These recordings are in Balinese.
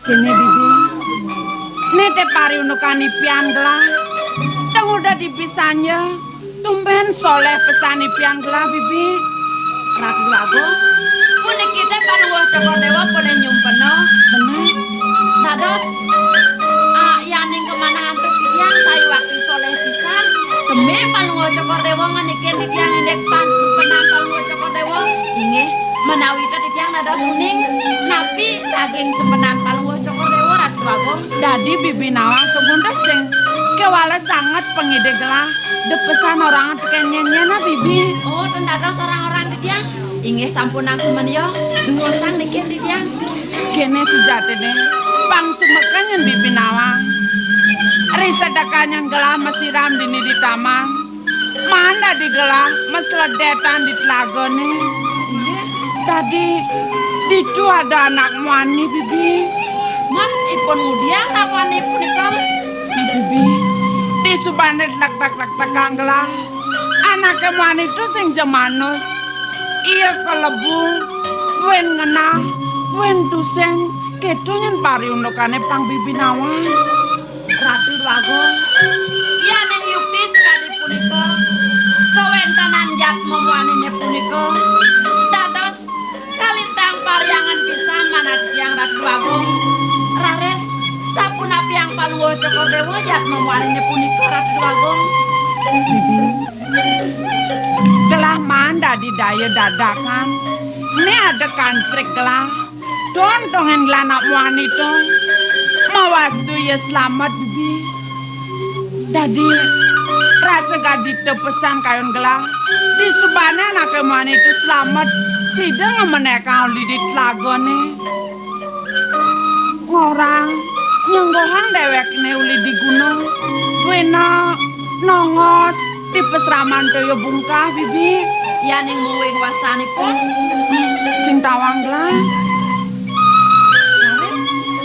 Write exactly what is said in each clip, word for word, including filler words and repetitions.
Kéné, Bibi. Né té pariundukan ipian gelah. Teng udah dipisan ya. Tumbén soléh pesan ipian gelah, Bibi. Ratu Agung, puniki té Palungguh Cokor Déwa polih nyumpena. Bener. Dados, ah, yaning kamanah antuk titiang sayuwakti soléh pisan. Tembe Palungguh Cokor Déwa ngenikin titiang indik pan sempenan Palungguh Cokor Déwa. Inggih, menawi té titiang dados uning, napi daging sempenan Palungguh Cokor Déwa, Ratu Agung. Dadi Bibi nawang tugundes sing kéwala sanget pangidih gelah, depesan orang tekén nyén-nyén, ah, Bibi. Oh, ten dados orang-orang titiang. Inggih sampunang semén ya, dumasang niki titiang. Kéné sujatiné, pang sumeka nyén Bibi nawang. Ri sedekah nyén gelah masiram dini di taman. Maan dadi gelah masledétan di telagané. Inggih. Dadi ditu ada anak muani, Bibi. Man ipun ngudiang napané punika? Nah, Bibi, disubané tek-tek-tek-tekang gelah. Anaké muani to sing ja manus. Ia kalebu, buin ngenah, buin tusing, kéto nyén pariundukané pang Bibi nawang. Ratu Déwagung, yaning yukti sakadi punika, kawéntenan jatma muaniné punika dados kalintang parhyangan pisan manah titiang Ratu Déwagung. Raris, sapunapiang Palungguh Cokor Déwa jatma muaniné punika, Ratu Déwagung? Bibi, gelah maan dadi daya dadakan. Né ada kantrik gelah. Tontongin gelah anak muani to. Mawastu ia slamet, Bibi. Dadi rasa gajita pesan kayun gelah. Disubané anaké muani to slamet, sida ngamenékang uli di telagané. Ngorang, nyenggohang déwékné uli di gunung. Buina nongos di pasraman toya bungkah, Bibi. Yaning mungguing wastanipun. Sing tawang gelah. Raris,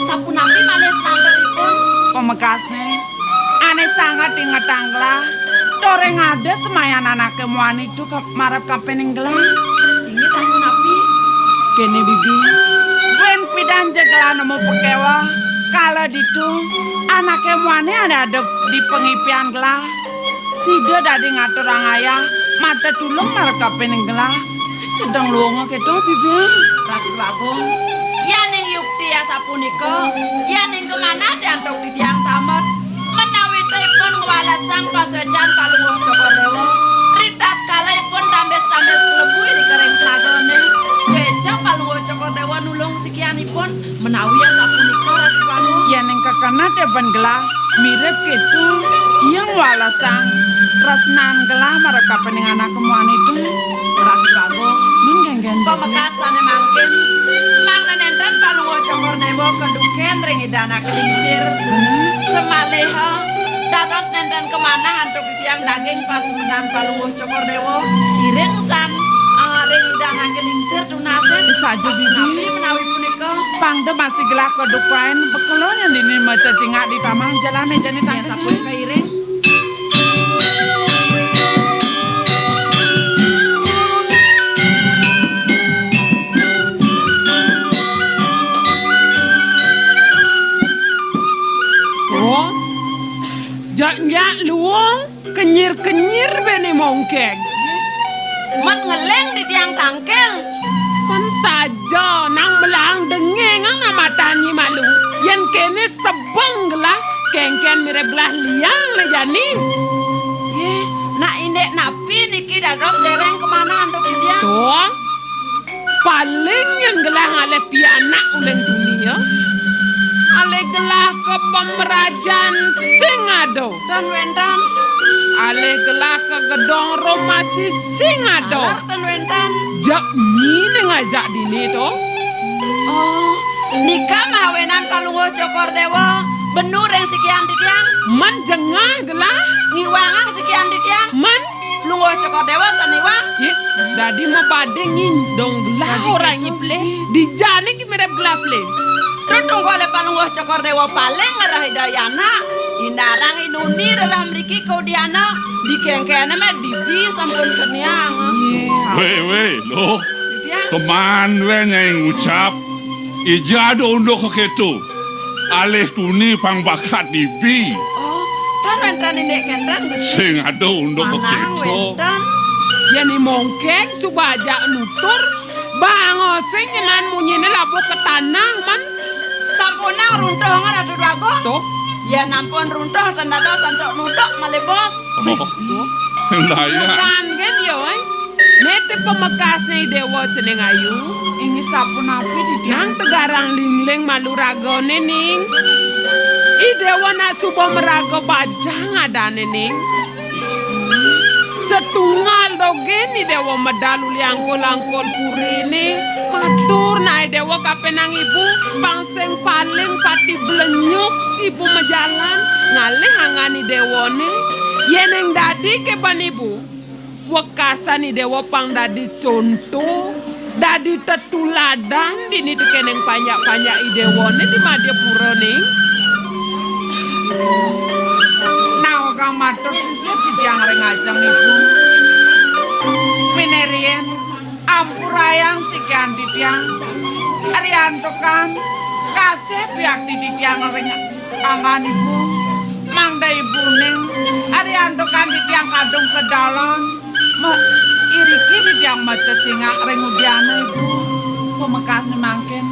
sapunapi malih standaripun? Pamekasné, ané sanget ingetang gelah. Toréng ada semayan anaké muani to ka-, marep kapining gelah. Inggih sapunapi? Kéné, Bibi. Buin pidan ja gelah nemu pakéweh. Kala ditu, anaké muani ané ada di pangipian gelah. Sida dadi ngaturang ayah, mata tulung marep kapining gelah. Sing sedeng luunga kéto, Bibi. Ratu Agung, yaning yukti asapunika, yaning kamanah té antuk titiang tamet. Menawi té ipun ngwalesang pasuécan Palungguh Cokor Déwa, ritatkala ipun tambis-tambis klebu iri kering telagané, suéca Palungguh Cokor Déwa nulung sikianipun. Menawi asapunika, Ratu Agung. Yéning kekenat ipun gelah, mirip kéto, ia ngwalesang tresnan gelah marep kapining anak muani to. Ratu Agung. Mén kénkén, Bibi. Pamekasné mangkin, mangda nénten Palungguh Cokor Déwa kedukén ring Ida Anak Lingsir. Hmm. Samaliha dados nénten kamanah antuk titiang daging pasempenan Palungguh Cokor Déwa. Iring san, ah, ring Ida Anak Lingsir tunasin. Saja, Bibi. Napi menawi punika? Pangda masih gelah kedukain, bekelo nyén dini maca cingak di taman, jalané jani. Inggih, tangkis sapunika iring. Oh, jak-jak luung, kenyir-kenyir béné mongkég. Mén ngeling di tiang tangkil. Kan saja nang melahang dengéngang ngamatan nyi malu. Yén kéné sebeng gelah, kénkén mirib gelah liang né jani. Yéh, nak indik napi niki dados déréng kamanah antuk titiang? Tuh, paling yén gelah ngalih pianak ulih tuni ya. Alih gelah ka pamrajan sing ada. Tan wénten. Alih gelah ka gedong rumah sising ada. Taler tan wénten. Jak mine ngajak dini to. Oh, nika mawinan Palungguh Cokor Déwa bendu ring sikian titiang. Mén jengah gelah. Ngiwangang sikian titiang. Mén Palungguh Cokor Déwa saniwang. Ih, dadi mabading nyi dong gelah. Dadi orang gitu, nyi pelih. Dija niki mirib gelah pelih. Tuh tunggu olih Palungguh Cokor Déwa paling ngerah Ida Yana. Inarang inuni rerah mriki ka Udiana. Dikéngkéné mé dibi sampun keniang. Wéh, wéh, Luh. Titiang. Keman wéh nyai ngucap. Ija ada unduk ka kéto. Alih tuni pang bakat dibi. Oh, tan wénten indik kénten, Gusti. Sing ada unduk. Manah kéto. Wénten. Yén i mongkeng suba ajak nutur, bangosing nyenan munyiné labuh ka tanah, man. Sampunang runtuh, Ratu Déwa Agung. Tuh. Yén ampun runtuh, tan dados antuk nutuk malih bos. Oh. Tuh. Daya. Bukan kan, ya, wéh? Né té pamekasné I Déwa, cening ayu. Inggih sapunapi, Didi? Nang tegarang lingling malu ragané, Ning. I Déwa nak suba maraga bajang adané, Ning. Setunggal dogén I Déwa medal uli angkul-angkul puriné. Matur nak I Déwa kapining ibu, pang sing paling pati blenyuk ibu majalan, ngalih anggan I Déwané. Yén ning dadi ké ban ibu, wekasan I Déwa pang dadi conto, dadi tetuladan dini tekéning panjak-panjak I Déwané di Madyapura, Ning. Nawang matur sisip titiang ring ajeng ibu. Minerin, ampurayang sikian titiang. Riantukan kasih bakti titiang ring anggan ibu, mangda ibu ning ariantukan titiang kadung ka dalan. Ma-, iriki titiang macecingak ring udiana ibu. Pamekasné mangkin,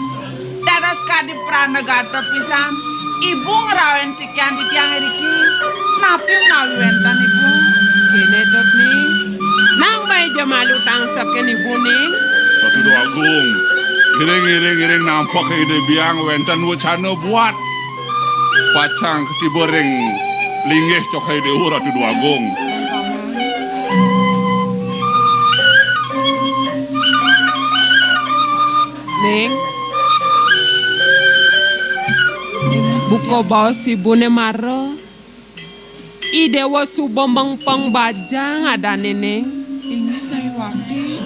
dados kadi pranagata pisan, ibu ngrawain sikian titiang iriki. Napi menawi wénten, Ibu? Kéné, Dot, Ning. Nang baé ja malu tangsekin ibu, Ning. Ratu Déwa Agung, ngiring, ngiring, ngiring nampek Ida Biang wénten wacana buat. Pacang katiba ring linggih coké Déwa Ratu Déwa Agung. Ning. Buka baos ibuné mara. I Déwa suba mengpeng bajang adané, Ning. Inggih, Sayuwakti.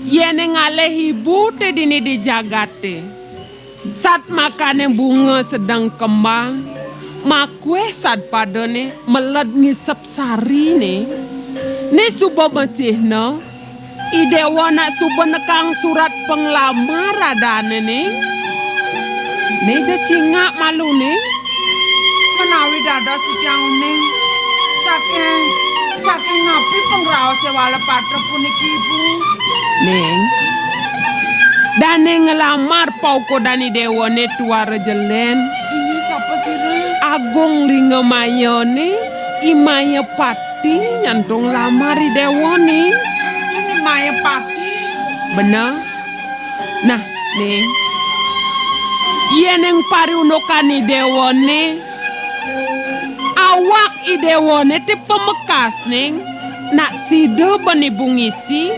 Yén ngalih ibu té dini di jagaté. Sat makané bunga sedeng kembang, makuéh sad padané meled ngisep sariné. Né suba macihna, I Déwa nak suba nekang surat panglamar adané, Ning. Né ja cingak malu, Ning. Menawi dados titiang uning, saking, saking napi pangraos Séwala Patra puniki, Ibu? Ning, dané nglamar paukudan I Déwané tuara jelén. Inggih, sapa sira? Agung Lingamayané, I Mayapati nyantung lamar I Déwané. I Mayapati? Bener. Nah, Ning. Yéning pariundukan I Déwané, awak I Déwané té pamekas, Ning. Nak sida ban ibu ngisi,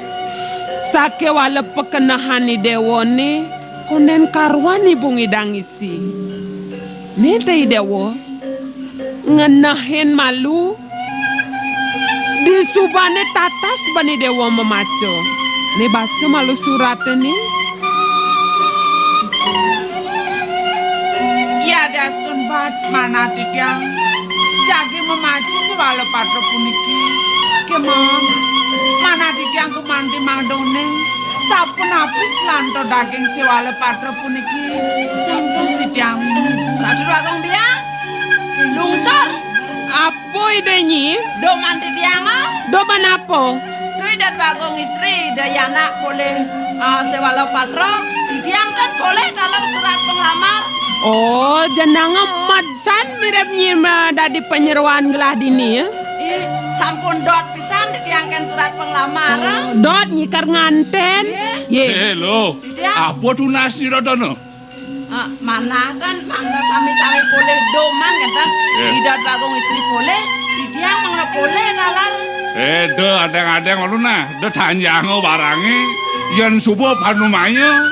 sakéwala pakenehan I Déwané, kondén karuan ibu ngidang ngisi. Né té I Déwa ngenehin malu, disubané tatas ban I Déwa mamaca. Né baca malu suraté, Ning. Yadiastun bat manah titiang jagi mamaca Séwala Patra puniki, kémaon manah titiang gumanti mangda uning, sapunapi selanta daging Séwala Patra puniki, cantos titiang. Ratu Déwa Agung Biang, lungsur. Apa Ida Nyi? Duman titiang, ah. Duman apa? Duh Ida Déwa Agung Istri, Ida Yana polih, ah, Séwala Patra, titiang tan polih taler surat panglamar. Oh, jenenga medsan mirib Nyi ma-, dadi panyeroan gelah dini, ya? Ih, sampun dot pisan titiang kén surat panglamar, ah. Oh, dot Nyi kar ngantén. Yé. Yé. Eh, lo. Titiang. Apa tunas Nyi Ratana? Ah, manah tan mangda sami-sami polih duman, kan, tan? Eh. Ida Déwa Agung Istri polih, titiang mangda polih taler. Eh, da adéng-adéng malu nah, da tanjanga barangé, yén suba panumaya,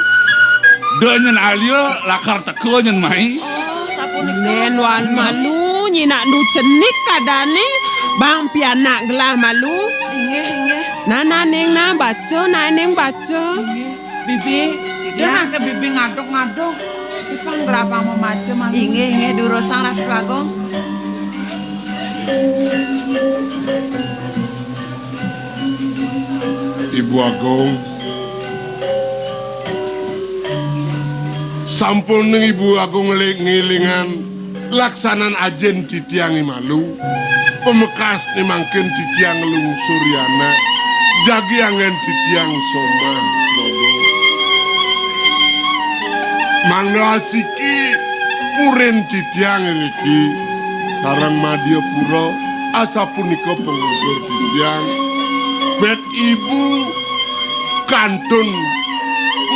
da nyén alia lakar teka nyén mai. Oh, sapunika. Nén wan malu, Nyi nak nu cenik kadané, bang pianak gelah malu. Inggih, inggih. Nah, nah, Ning, nah, baca, nah, Ning, baca. Inggih. Bibi, ya. Dah nangké Bibi ngaduk-ngaduk. Ipang berapa mamaca, Mang? Inggih, inggih, durusang Ratu Agung. Ibu Agung, Sampun Ibu Agung ngeling-ngelingan laksanan ajin titiang i malu. Pamekasne mangkin titiang nglungsur i anak. Jagi anggen titiang somah, Ibu Agung. Mangda asiki purin titiang iriki sareng Madya Pura, asapunika panglungsur titiang. Bet Ibu kantun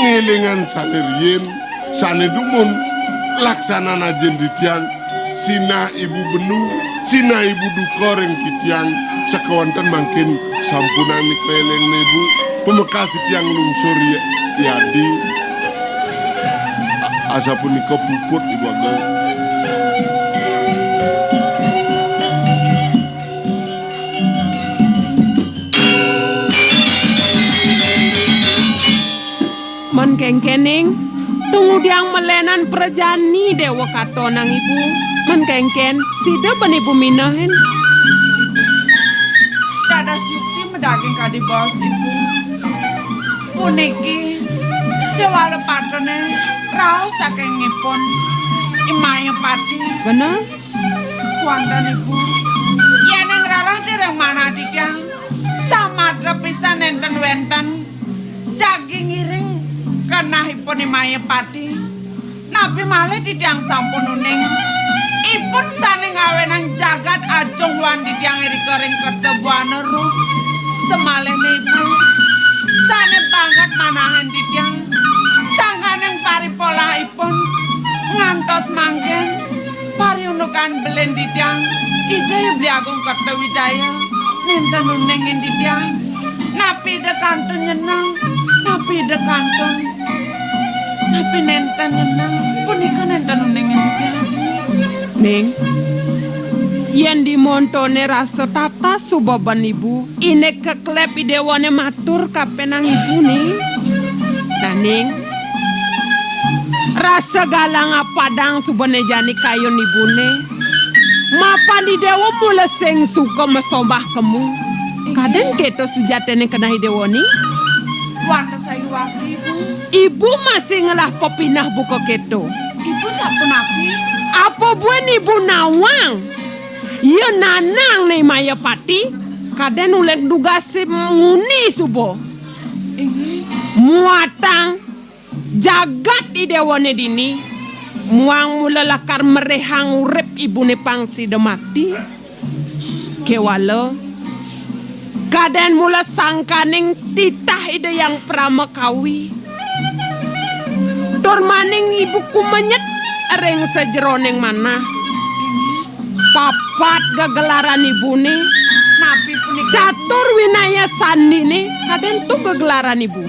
ngelingan sane riin, sane dumun, laksanan ajin titiang, sinah Ibu bendu, sinah Ibu duka ring titiang, sakewanten mangkin sampunang nika elingne Ibu, pamekas titiang nglungsur ya-, yadi. A-, asapunika puput Ibu Agung. Men kengkening, tungudiang melenan prajani Dewa katonang Ibu. Men kengken, sida ben Ibu minehin. Dados yukti madaging kadi baos Ibu. Puniki sewala patene raos saking ipun I Mayapati. Bener? Wonten Ibu. Yen ing rarah dereng manah titiang, samatra pisan nenten wenten jagi ngiring kenahipun I Mayapati. Napi malih titiang sampun uning, ipun sane ngawenang jagat ajung wan titiang irika ring Kerta Buana Ruh. Semalihne Ibu, sane banget manahin titiang, sangkaning paripolahipun ngantos mangkin pariundukan belin titiang, Ida Hyang Agung Kerta Wijaya nenten uningin titiang. Napi Ida kantun nyeneng? Napi Ida kantun? Napi nenten nyeneng? Punika nenten uningin titiang. Ning, yen dimontone rasa tatas suba ben Ibu, indik keklep I Dewane matur kapenang Ibu, Ning. Nanging rasa galang apadang subane jani kayun Ibune. Mapan I Dewa mula sing suka masomah kemu. Kaden keto sujatene kenah I Dewa, Ning. Wantah sayuwakti, Ibu. Ibu masih ngelah pepineh buka keto. Ibu sapunapi? Apa buin Ibu nawang? Ia nanang ne Mayapati, kaden uling dugase nguni suba. Inggih. Muatang jagat I Dewane dini, muang mula lakar merihang urip Ibune pang sida mati. Kewala, kaden mula sangkaning titah Ida Hyang Pramakawi. Tur maning Ibu kumenyet ring sajeroning manah. Papat gegelaran Ibune. Napi punika? Catur Winaya Sandine, kaden tu gegelaran Ibu.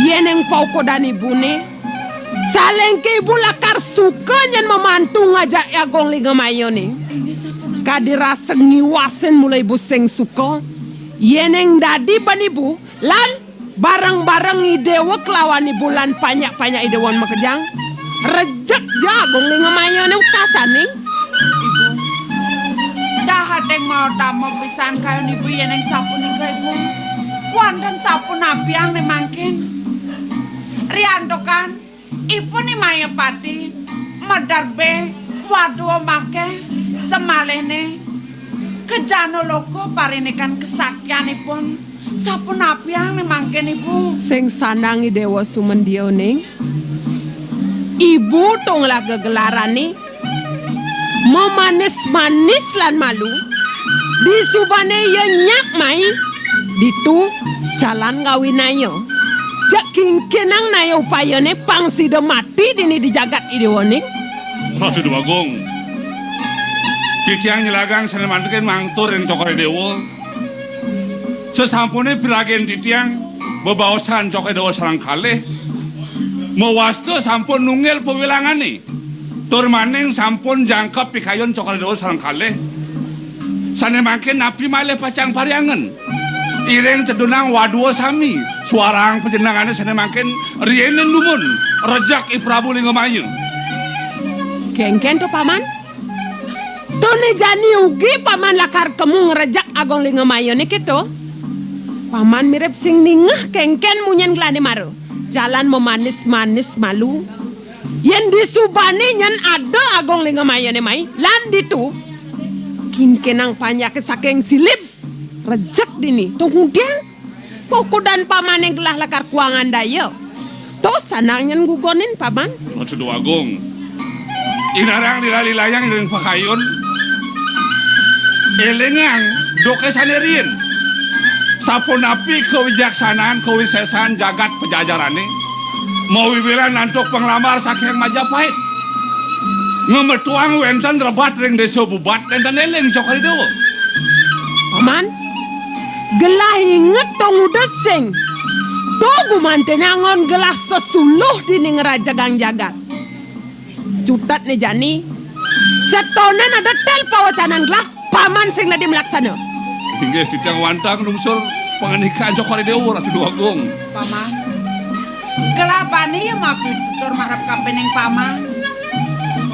Yening paukudan Ibune, salengke Ibu lakar suka nyen mamantu ngajak Agung Lingamayane. Kadi rasa ngiwasin mula Ibu sing suka, yening dadi ban Ibu, lan bareng-bareng I Dewa kelawan Ibu lan panjak-panjak I Dewa makejang, rejek ja Agung Lingamayane ukasaning. Ibu, dahating mautama pisan kayun Ibu yening sapunika, Ibu. Wantah sapunapiang ne mangkin. Riantukan ipun I Mayapati maderbe wadua makeh samalihne kejana loka parindikan kesaktianipun. Sapunapiang ne mangkin, Ibu? Sing sandang I Dewa sumendia, Ning. Ibu tunglah gegelarane mamanis-manis lan malu, disubane ia nyak mai, ditu jalan ngawinaya. Jeg kingkinang naya upayane pang sida mati dini di jagat I Dewa, Ning. Ratu Dewagung, titiang nyelagang sane mantukin mangtur ring Cokor I Dewa. Sasampune piragin titiang bebaosan Cokor I Dewa sareng kalih, mawasta sampun nunggil pawilangane, tur maning sampun jangkep pikayun Cokor I Dewa sareng kalih. Sane mangkin napi malih pacang pariangen? Iring tedunang wadua sami, suarang panjenengane sane mangkin riinin dumun, rejek I Prabu Lingamaya. Kengken to, Paman? Tone jani ugi Paman lakar kemu ngrejek Agung Lingamayane keto? Paman mirib sing ningeh kengken munyin gelahne mara. Jalan mamanis-manis malu. Yén disubané nyén ada Agung Lingamayané mai, lan ditu, kingkinang panjaké saking silib, rejek dini, tungudian, pukudan pamané gelah lakar kuangan daya. Tos sanang nyén gugonin, Paman. Ratu Déwa Agung, inarang lila-lilayang ring pakayun, élingang duké sané riin. Sapunapi kawijaksanaan kawisésan jagat Pajajarané, mawiwilan antuk panglamar saking Majapahit. Ngametuang wénten rebat ring désa Bubat, nénten éling Cokor I Déwa. Paman, gelah inget tunguda sing. To gumanti nangun gelah sesuluh dini ngrajegang jagat. Cutetné jani, setonan ada tel pawacanan gelah, Paman sing dadi malaksana. Inggih, titiang wantah nglungsur pangandikan Cokor I Déwa, Ratu Déwa Agung. Paman, gelah bani ya mapitutur marep kapining Paman.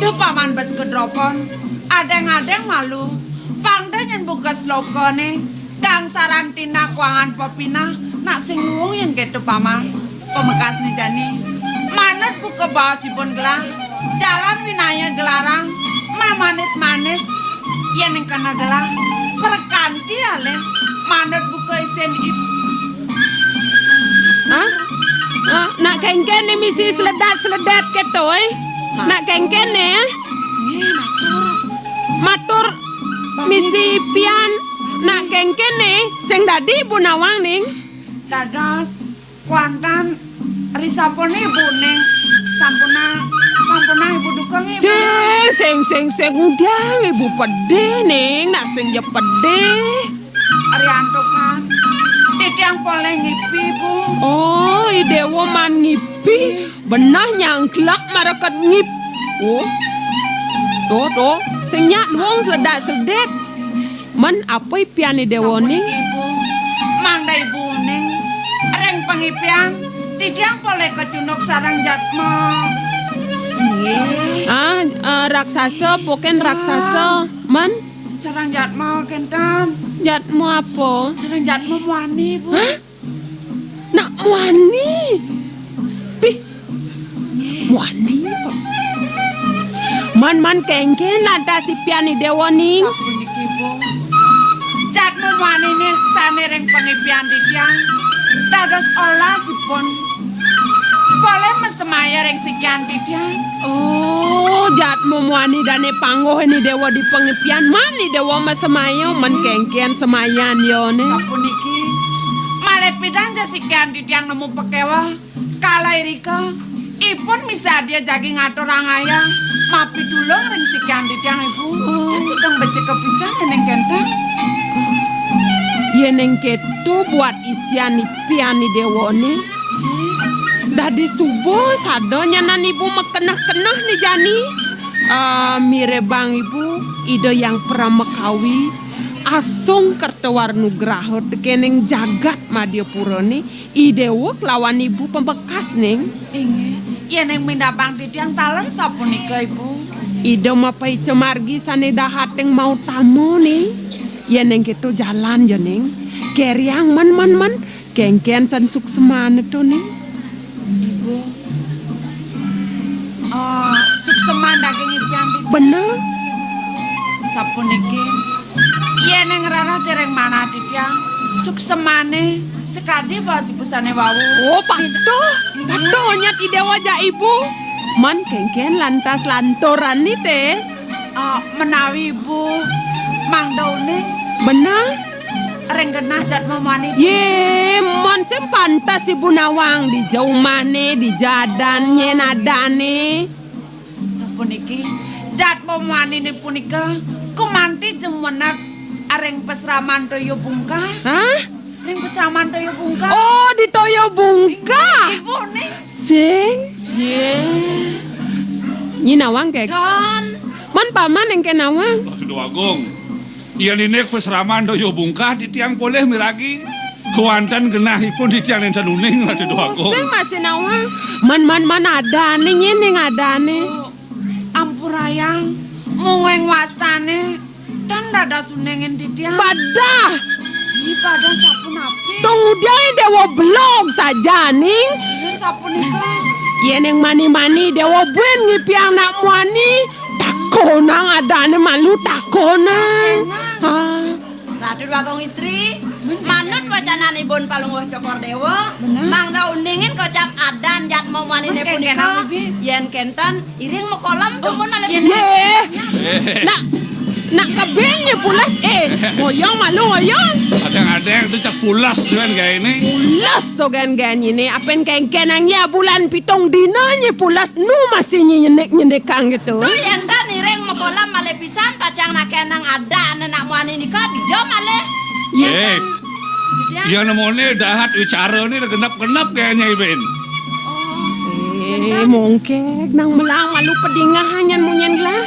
Duh, Paman bes gedropon, adéng-adéng malu, pangda nyén buka slokané, gangsaran tindak kuangan pepinah, nak sing nuwung yén kéto, Paman. Pamekasné jani, manut buka baosipun gelah, jalan winaya gelarang, mamanis-manis, yén kena gelah, perkanti alih, manut buka isin ip. Hah? Ah, nak kéngkéné misi sledat-sledat kéto, éh? Nak kéngkéné, éh? Matur misi pian, nak kéngkéné, sing dadi ibu nawang ning. Dados, kuantan, ri sampun ibu ning. Sampuna, sampuna ibu dukung ibu. Sing, sing, sing, sing, ngudiang ibu pedih ning, nak sing ja pedih. Ri antukan, titiang polih ngipi, Bu. Oh, I Déwa maan ngipi. Beneh nyangklek mareket ngip. Oh. Tuh, tuh, sing nyak nuwung sledat-sledit. Mén apa ipian I Déwa ning? Ibu, mangda ibu ning. Ring pangipian, titiang polih kacunduk sareng jadma. Inggih. Ah, eh, raksasa, bukan raksasa. Mén? Sareng jadma kénten. Jadma apa? Sareng jadma muani, Bu. Hah? Nak muani. Pih. Muani kok. Man, man kéngkén lantas ipian I Déwa ning. Sapuniki, Bu. Jadma muaniné sané ring pangipian titiang. Dados olasipun. Polih masemaya ring sikian titiang. Oh, jadma muani dané pangguh I Déwa di pangipian, man I Déwa masemaya, man kéngkén semayan yané. Sapuniki, malih pidan ja sikian titiang nemu pakéweh. Kala irika, ipun misadia jagi ngaturang ayah, mapitulung ring sikian titiang, Ibu. Oh. Sedeng becik kapisan yén kénten. Yén kéto buat isian ipian I Déwané. Dadi suba sada nyanan ibu makeneh-keneh né jani. Ah, mirebang ibu, Ida Hyang Paramakawi asung kerta wara nugraha tekéning jagat Madyapurané, I Déwa kelawan ibu pamekas ning. Inggih, yéning mindabang titiang taler sapunika, Ibu. Ida mapaica margi sané dahating mautama ning. Yéning kéto jalan ja ning. Kériang men, men, men. Kéngkén san suksemané to ning. Ibu. Ah, sukseman daging ipian titiang. Bener. Sapuniki. Yéning rereh ring manah titiang, suksemané sakadi baos ibu sané wau. Oh, patuh. Patuh nyat I Déwa jak ibu. Man kéngkén lantas lanturané té. Ah, menawi ibu mangda uning. Bener. Ring genah jadma muani. Yé, man sing pantes ibu nawang dija umahné, dija adan nyén adané. Sapuniki, jadma muaniné punika gumanti jemenek ring pasraman Toya Bungkah. Hah? Ring pasraman Toya Bungkah. Oh, di Toya Bungkah. Ibu ning. Sing. Yé. Nyi nawang kék. Don. Man paman engkén nawang. Ratu Déwa Agung. Yén indik pasraman Toya Bungkah titiang polih miragi. Kéwanten genahipun titiang nénten uning, Ratu Déwa Agung. Sing masih nawang. Man, man, man adané, nyén ning adané. Oh, ampurayang, mungguing wastané, tan dados uningin titiang. Badah. Ih, badah sapunapi? Tong udiang Déwa belog sajaning. Iya, sapunika. Yén ning mani-mani Déwa buin ngipiang nak muani, takonang adané malu takonang. Ah. Ratu Déwa Agung Istri, manut wacanané Ibun Palungguh Cokor Déwa, mangda uningin kocap adan jatma muaniné punika, yén kénten iring makolam tumun malih. Yé. Nak, nak kebin nyé pules, eh, ngoyong malu ngoyong. Adéng-adéng to cak pules tuh kan gaéné. Pules to kan gaéné, apin kéngkén nang ya bulan pitung dina nyé pules nu masih nyé nyenik-nyenikang kéto. To yén tan iring makolam malih pisan pacang nak kénang adané nak muani nika dija malih. Yé. Yén tan, ya nemoné dahat wicarané genep-genep gaéné Ibin. Eh, mongkég nang melang malu padingehang nyén munyin gelah.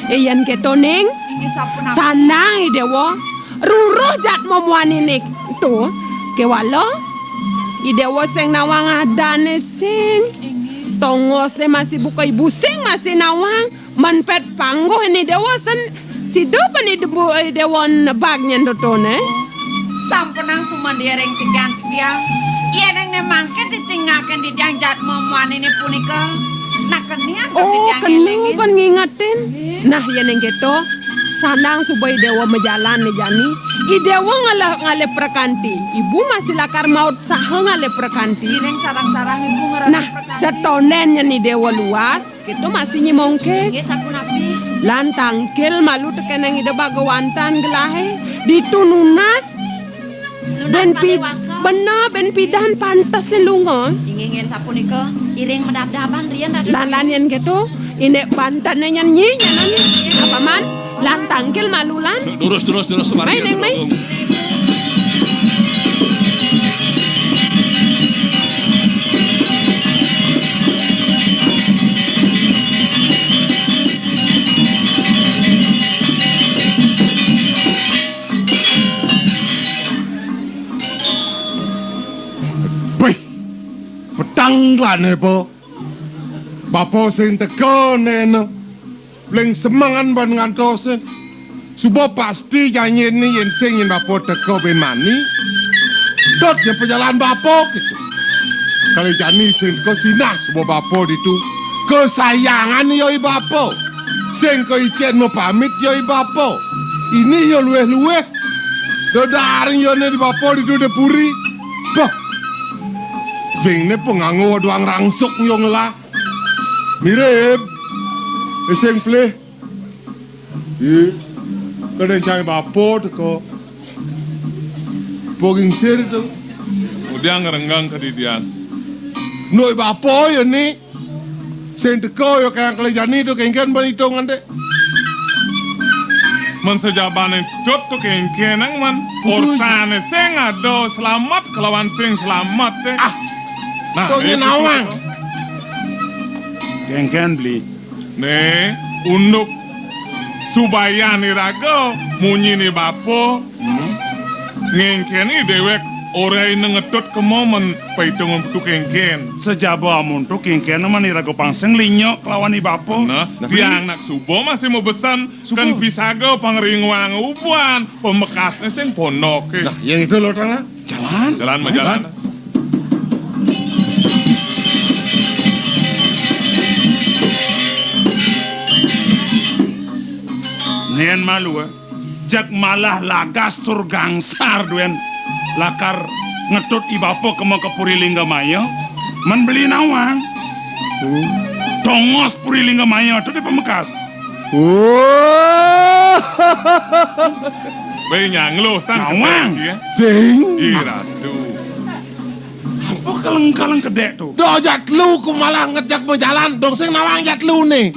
Eh, yén kéto ning, inggih sampun, Abi. Sandang I Déwa. Ruruh jatma muaniné to. Kéwala I Déwa sing nawang adané sing. Inggih. Tongosné masih buka ibu sing masih nawang. Mén pét pangguh I Déwa sen, sida pun I Déwa, I Déwa nebag nyén totoné. Sampunang sumandya ring sikian titiang. Yén ning né mangkin dicingakin titiang jatma muaniné punika. Nah, kenian. Oh, titiang kenu élingin. Pun ngingetin. Nggih. Nah, yén ning kéto, sandang suba I Déwa majalan né jani. I Déwa ngalih, ngalih prakanti. Ibu masih lakar maut saha ngalih prakanti. Iring sareng-sareng Ibu ngrereh. Nah, prakanti. Setonden nyén I Déwa luas. Kéto masih nyimongké. Inggih, sapunapi? Lan tangkil malu tekén Ida Bagawantan gelahé. Ditu nunas. Nunas bén pi-, malih wasa. Bener, bén pidan pantes lunga. Inggih, inggih, sapunika. Iring madabdaban riin, Ratu. Lan, lan yén kéto, indik pantenné nyén nyi, nyén nyi. Apa man? Lan tangkil malu lan. Durus, durus, durus, mari. Mai, Ning, mai. Wih, petang klané apa? Bapa sing teka néna. Bling semengan ban ngantos. Suba pasti janjiné yén sing nyén bapa teka bin mani. Dot nyén pajalan bapa kéto. Kalih jani sing teka sinah suba bapa ditu. Kasayangan ya i bapa. Sing kaicén mapamit ya i bapa. Ini ya luwih-luwih. Dadaring ya né di bapa ditu di puri. Bah. Sing né panganggo duang rangsuk ya ngelah. Mirib. Eh, sing pelih. Ih, kadén cai bapa teka. Poging sir to. Udiang ngrenggang kadidian. Noi bapa ya ni. Sing teka ya kayang kalih jani to kéngkén ban itung ante. Mén sajabané cut to kéngkén nang mén. Betul. Ortané sing ada selamat kelawan sing selamat té. Ah. Nah, to nyén nawang. Kéngkén beli. Né, unduk subayan iraga munyiné bapa. Hmm. Ngéngkéné déwék oraina ngetut kema mén paitungan to kéngkén. Sajaba amun to kéngkén mén iraga pang sing linyok kelawan i bapa. Nah, tiang nak suba masih mabesan, suba. Kén pisaga pangringuang uban pamekasné sing pondoké. Nah, yang itu lo tanah. Jalan. Jalan, majalan. Nén malu, eh. Jak malah lagas tur gangsar duen lakar ngetut i bapa kema ka Puri Lingga Maya. Mén beli nawang. Hmm. Tongos Puri Lingga Maya to di pamekas. Wah. Bé nyanglo sang nawang. Kedék, ya. Sing. Ih, Ratu. Apa kaleng-kaleng kedék to? Doh jatlu ku malah ngejak majalan, dong sing nawang jatluné.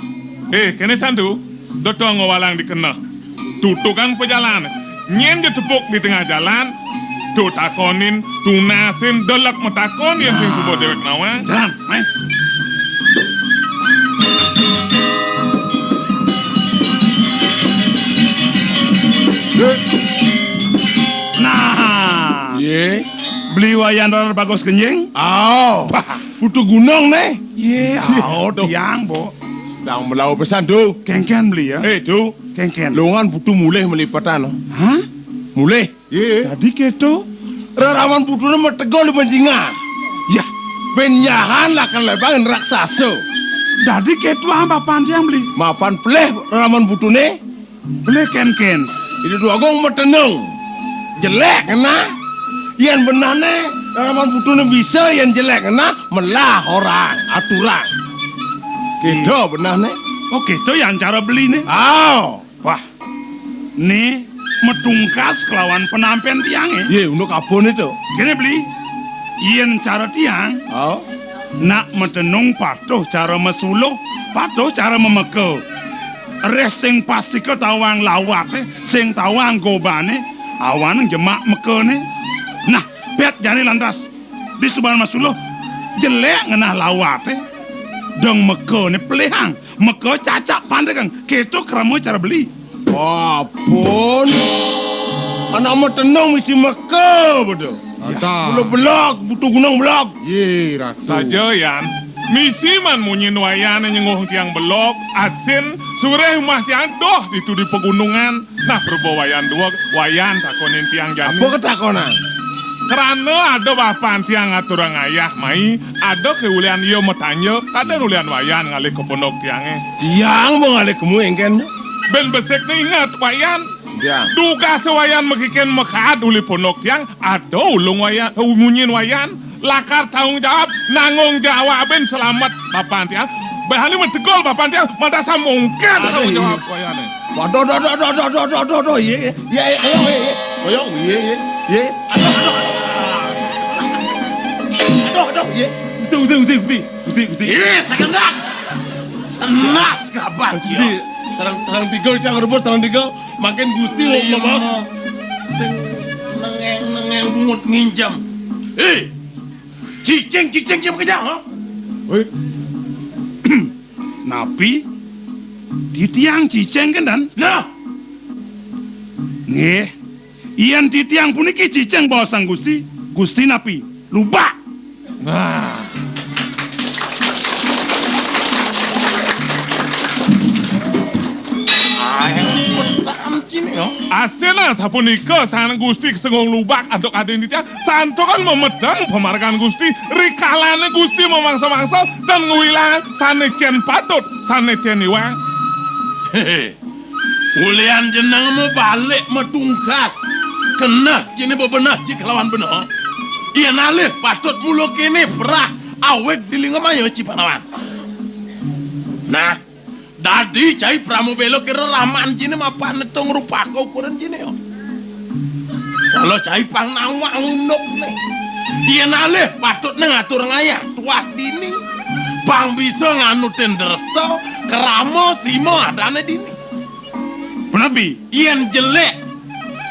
Eh, kéné santu. Dotong walang di keneh. Tutukan pajalan. Nyén ja tepuk di tengah jalan, to takonin, tunasin, delek matakon yén sing suba déwék nawang. Jalan, mai. Nah. Yé. Beli wayan rarar bagus kenjing. Aw. Bah. Putu gunung né. Yé, aw, tiang, Bo. Sedang melau pesan, Tu. Kéngkén beli, ya. Eh, Tu. Kéngkén. Longan putu mulih melipetan, no. Hah? Mulih. Iya. Dadi kéto. Raraman putuné mategol di manjingan. Yah. Bén nyahan lakar lebang raksasa. Dadi kéto ah bapan tiang beli. Mapan pelih raraman butuné. Pelih kénkén. Ida Déwa Agung matenung. Jelék ngenah. Yén benehné raraman butuné bisa, yén jelék ngenah, melah orahang, aturang. Kéto benehné. Oh, kéto yan cara beliné. Ao. Wah, né matungkas kelawan penampén tiangé. Yé, unduk apané to? Kéné beli, yén cara tiang, ao, nak matenung patuh cara masuluh, patuh cara mameka. Réh sing pastika tawang lawaté, sing tawang gobané, awané jemak mekané. Nah, bet jani lantas. Disubané masuluh, jelék ngenah lawaté. Dong mekané pelihang, meka cacak pandekang. Kéto krama cara beli. Apun. Anak matenung misi meka, bedo. Ada. Mula belog, butuh gunung belog. Yé, rasu. Saja, Yan. Misi man munyin Wayan nyengguh tiang belog, asin, suréh umah tiang doh ditu di pegunungan. Nah, berba Wayan dueg, Wayan takonin tiang jani. Apa ketakonan? Krana ada bapan tiang ngaturang ayah mai, ada ké ulian ia matanja, kadén ulian Wayan ngalih ka pondok tiangé. Tiang ba ngalih ka mu éngkén? Bén besikné inget, Wayan. Ya. Dugasé Wayan makikén makaad uli pondok tiang, ada ulung Wayan, eh, munyin Wayan. Lakar tanggung jawab, nanggung jawabin selamet bapan tiang. Bahani mentegol bapan tiang, mantasa mungkin tanggung jawab koyane. Waduh, doh, doh, doh, doh, doh, doh, doh, doh, iya, iya, iya, koyok, iya, iya, koyok, iya, iya, iya, aduh, aduh, aduh, aduh, iya, uti, uti, uti, uti, uti, uti. Iya, sekendak. Tenas kabar, iya. Sarang, sarang tiga, jangan rebut, sarang tiga, makin gusti, iya, mau, mau. Sing nengeng-nengeng bungut nginjem. Eh, cicing, cicing, cicing, kejang, ha? Wéh. Napi? Titiang cicing kan, Dan? Nah. Nggih. Yén titiang puniki cicing baosang Gusti, Gusti napi? Lubak. Nah. Asin sapunika sang Gusti Kesenggung Lubak antuk adin titiang. Santukan mamedeng pamargan Gusti, rikalane Gusti mamangsa-mangsa tan ngwilang sane cen patut, sane cen iwang. Ulian jenengmu balik matungkas. Keneh cine bebeneh ci kelawan beneh. Yen alih patut mula kene perah awig di lingga maya ci pahlawan. Nah, dadi cai pramubela kira raman cine mapan netung rupaka ukuran cine, yo. Kala cai pang nawang undukne. Yen alih patutne ngatur ngayah tuah dini. Pang bisa nganutin dresta, krama, sima adane dini. Punapi? Yen jelek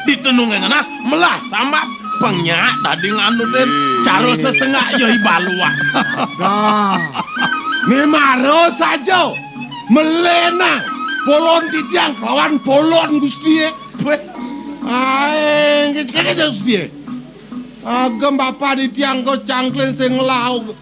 ditenunge ngenah, melah sambat, pang nyak dadi nganutin cara sesengak ya i baluan. Dah. Ne mara saja. Melenang polon titiang kelawan polon Gustie. Weh. Ae, ngecek aja Gustie. Agem bapa titiang ko cangkling sing nglau.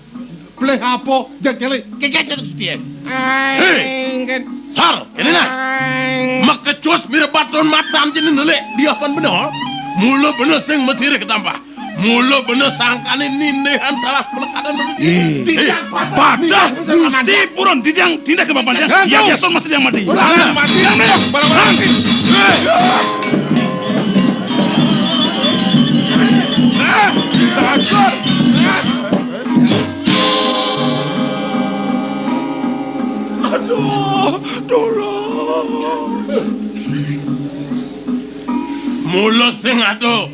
Pleh apa? Jak cele, keket jak sutien. Hei! Aing kan. Sar, kene nah. Aing. Makecus mirebat ton matan jene nelek dia pan bener. Mula bener sing mesire ketambah. Mula bener sangkane nindehan talah pelekatan bener. Ih. Tidak patah. Patah Gusti purun didang tindak ke bapak dia. Ya, ya, son masih dia mati. Barang mati. Barang mati. Hei! Aduh, tulung. Mula sing aduh.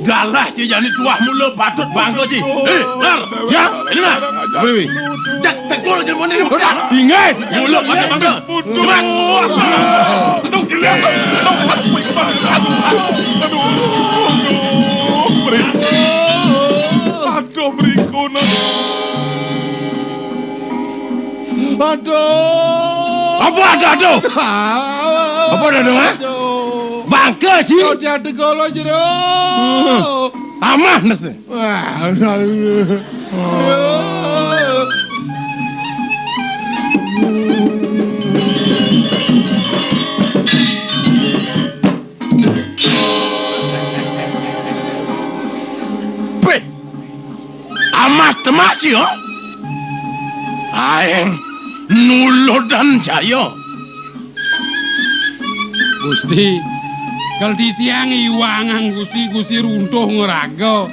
Galah ci jani tuah mula patut bangga ci. Eh, Nar, ya, ini nah. Apa ini? Jak tekul aja mandi ini. Ingat. Mula patut bangga. Pucuk. Aduh, gila. Aduh, aduh, aduh, aduh, aduh, beri. Aduh, berikuna. Aduh. Apa aduh, aduh? Apa aduh, aduh, ha? Aduh. Bangka, Ci. Kau tiada golo jero. Amah nasi. Wah, aduh. Peh, amat teman. Iya. Aeng nulodang jaya. Gusti, kal titiang iwangang Gusti, Gusti runtuh ngraga.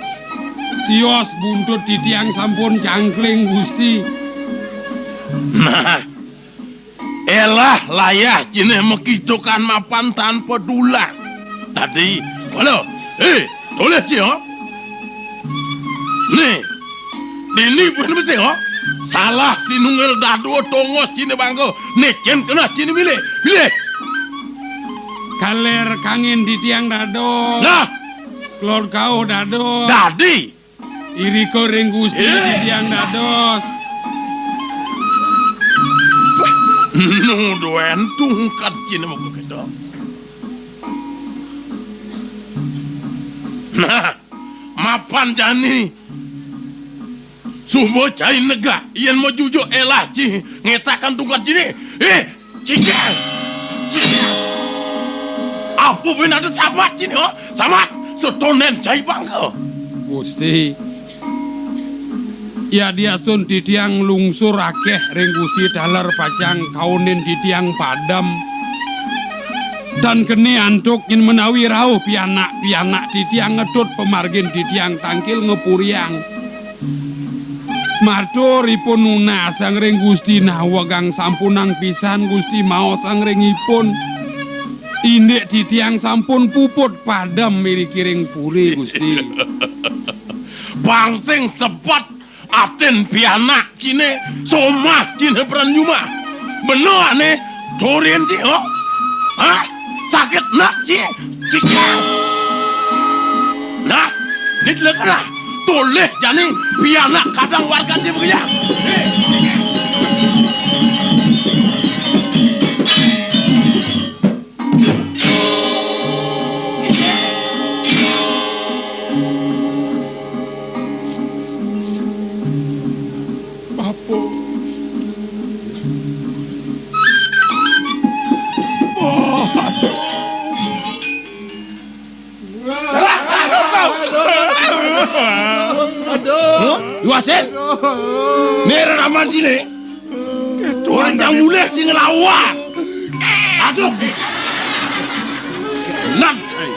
Sios buntut titiang sampun cangkling, Gusti. Nah, elah layah jine makitukan mapan tanpa dulang. Dadi, wala, eh, tolih cia. Nih, dini buin mesti, oh. Salah sinunggil dadua tongos jine bangga. Nih, cen kena jine milih. Milih. Kaler kangin titiang dados. Nah. Kelod kauh dados. Dadi. Irika ring Gusti. Eh. Titiang dados. Nu duen tungkat jine moko kita. Nah, mapan jani. Suba cai negak, yen majujuk elah ci ngetakan tungkat jine. Eh, Cicing! Cicing! Apa buin ada samat sini, ha? Samat! Setonen cai bangka. Gusti, yadiastun titiang lungsur akeh ring Gusti taler pacang kaunin titiang padem. Tan keni antuk yen menawi rauh pianak-pianak titiang ngetut pamargin titiang tangkil ngepuriang. Matur ipun nunas sang ring Gusti nawegang sampunang pisan Gusti maos sang ring ipun. Indik titiang sampun puput padem iriki ring puri, Gusti. Bang sing sepet atin pianak cine, somah cine pran jumah. Bena ane Turin ci, oh? Hah? Sakit nak ci? Ci. Nah, nit lekena. Tolih jani pianak kadang wargan ci begitu. Bapa. Aduh. Aduh. Aduh. Hah? Iwasin? Aduh. Nera raman sini. Orang cang mulih sing ngelawan. Aduh. Nang cai.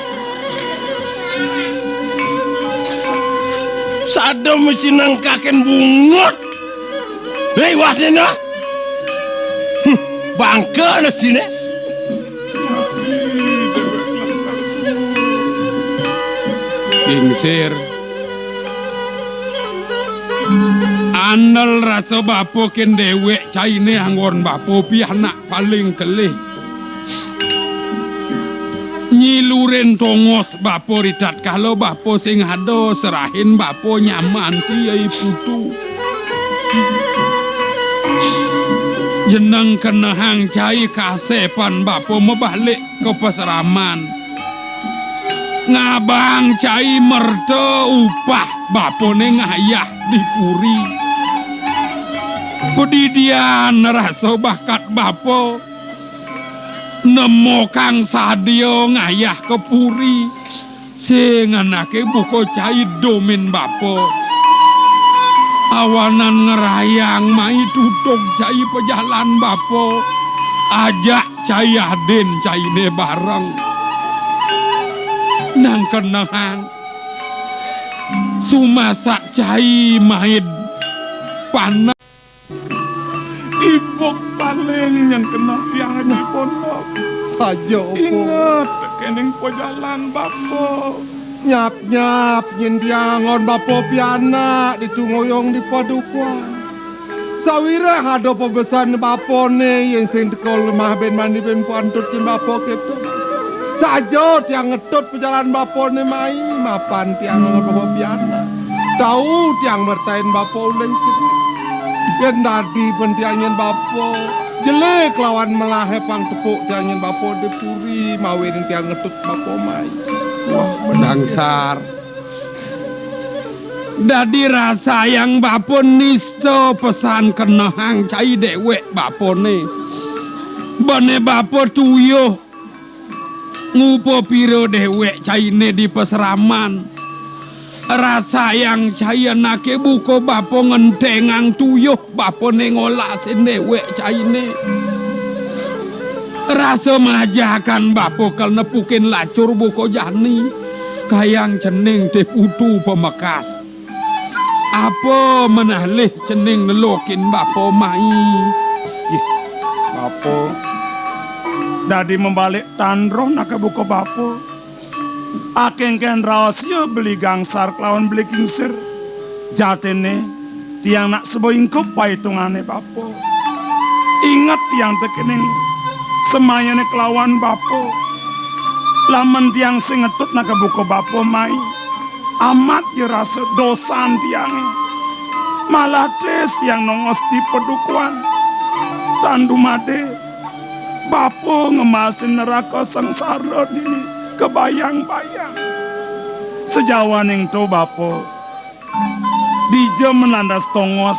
Sada mesti nangkakin bungut. Hei, wasina. Hmm, bangka na sini. Gingsir. Andel rasa bapa ken dewek caine anggon bapa pianak paling kelih. Nyilurin tongos bapa ritatkala bapa sing ada serahin bapa nyaman siai putu. Jeneng kenehang cai kasepan bapa mabalik ka pasraman. Ngabang cai merta upah bapane ngayah di puri. Padidian rasa bakat bapa. Nemo kang sadia ngayah ka puri, sing anake buka cai domin bapa. Awanan ngrayang mai tutug cai pajalan bapa, ajak cai adin caine bareng. Nang kenehang, sumasak cai maid panas. Ibuk paling nyengkena tiang aja pondok. Saja apa? Inget, kening pajalan bapa. Nyap-nyap nyen tiang anggon bapa pianak ditu ngoyong di padukuhan. Sawireh ada pabesan bapane yen sing teka lemah ben mani ben pantut yen bapa keto. Saja tiang ngetut pajalan bapane mai, mapan tiang anggon bapa pianak. Tau tiang mertain bapa uleng kini. Yen dadi pen tiang nyen bapa, jele kelawan melahe pang tepuk tiang nyen bapa di puri, mawinan tiang ngetut bapa mai. Wah, bedangsar. Dadi rasayang bapa nista pesan kenehang cai dewek bapane. Bane bapa tuyuh ngupa pira dewek caine di pasraman. Rasayang cai anaké buka bapa ngentengang tuyuh bapané ngolasin déwék cainé. Rasa majakan bapa kal nepukin lacur buka jani. Kayang cening té putu pamekas. Apa menalih cening nelokin bapa mai? Ih, bapa. Dadi mabalik tan roh anaké buka bapa. Akéngkén rahasia beli gangsar kelawan beli kingsir. Jatiné, tiang nak suba ingkup paitungané bapa. Inget tiang tekéning semayané kelawan bapa. Lamun tiang sing ngetut anaké buka bapa mai, amat ya rasa dosan tiangé. Malah tis tiang nongos di padukuhan. Tan dumadé, bapa ngemasin neraka sangsara dini kabayang-bayang. Sajawaning to bapa, dija men lantas tongos,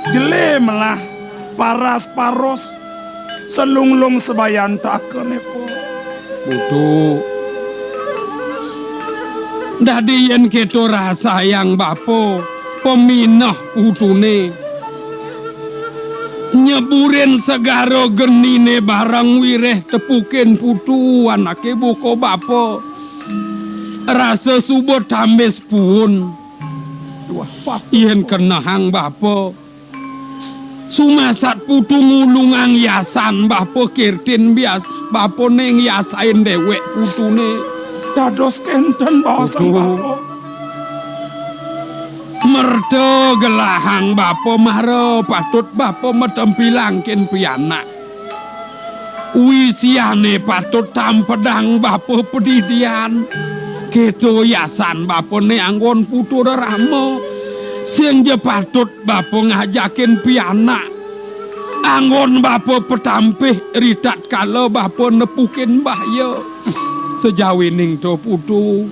jelé melah, paras-paros, salunglung sabayantakané, Pa. Putu. Dadi yén kéto rasayang bapa, paminah putuné. Nyeburin segara geniné bareng wiréh tepukin putu anaké buka bapa. Rasa suba tambis puun. Wah, Pak. Yén kenehang bapa. Sumasat putu ngulungang yasan bapa kirtin bias-, bapané ngyasain déwék putuné. Dados kénten baosan Putu. Bapa. Merta gelahang bapa mara patut bapa matempilang kén pianak. Wisiané patut tampedang bapa padidian. Kéto yasan bapané anggon putu rerama. Sing ja patut bapa ngajakin pianak. Anggon bapa patampih ritatkala bapa nepukin bahya. Sajawining to putu.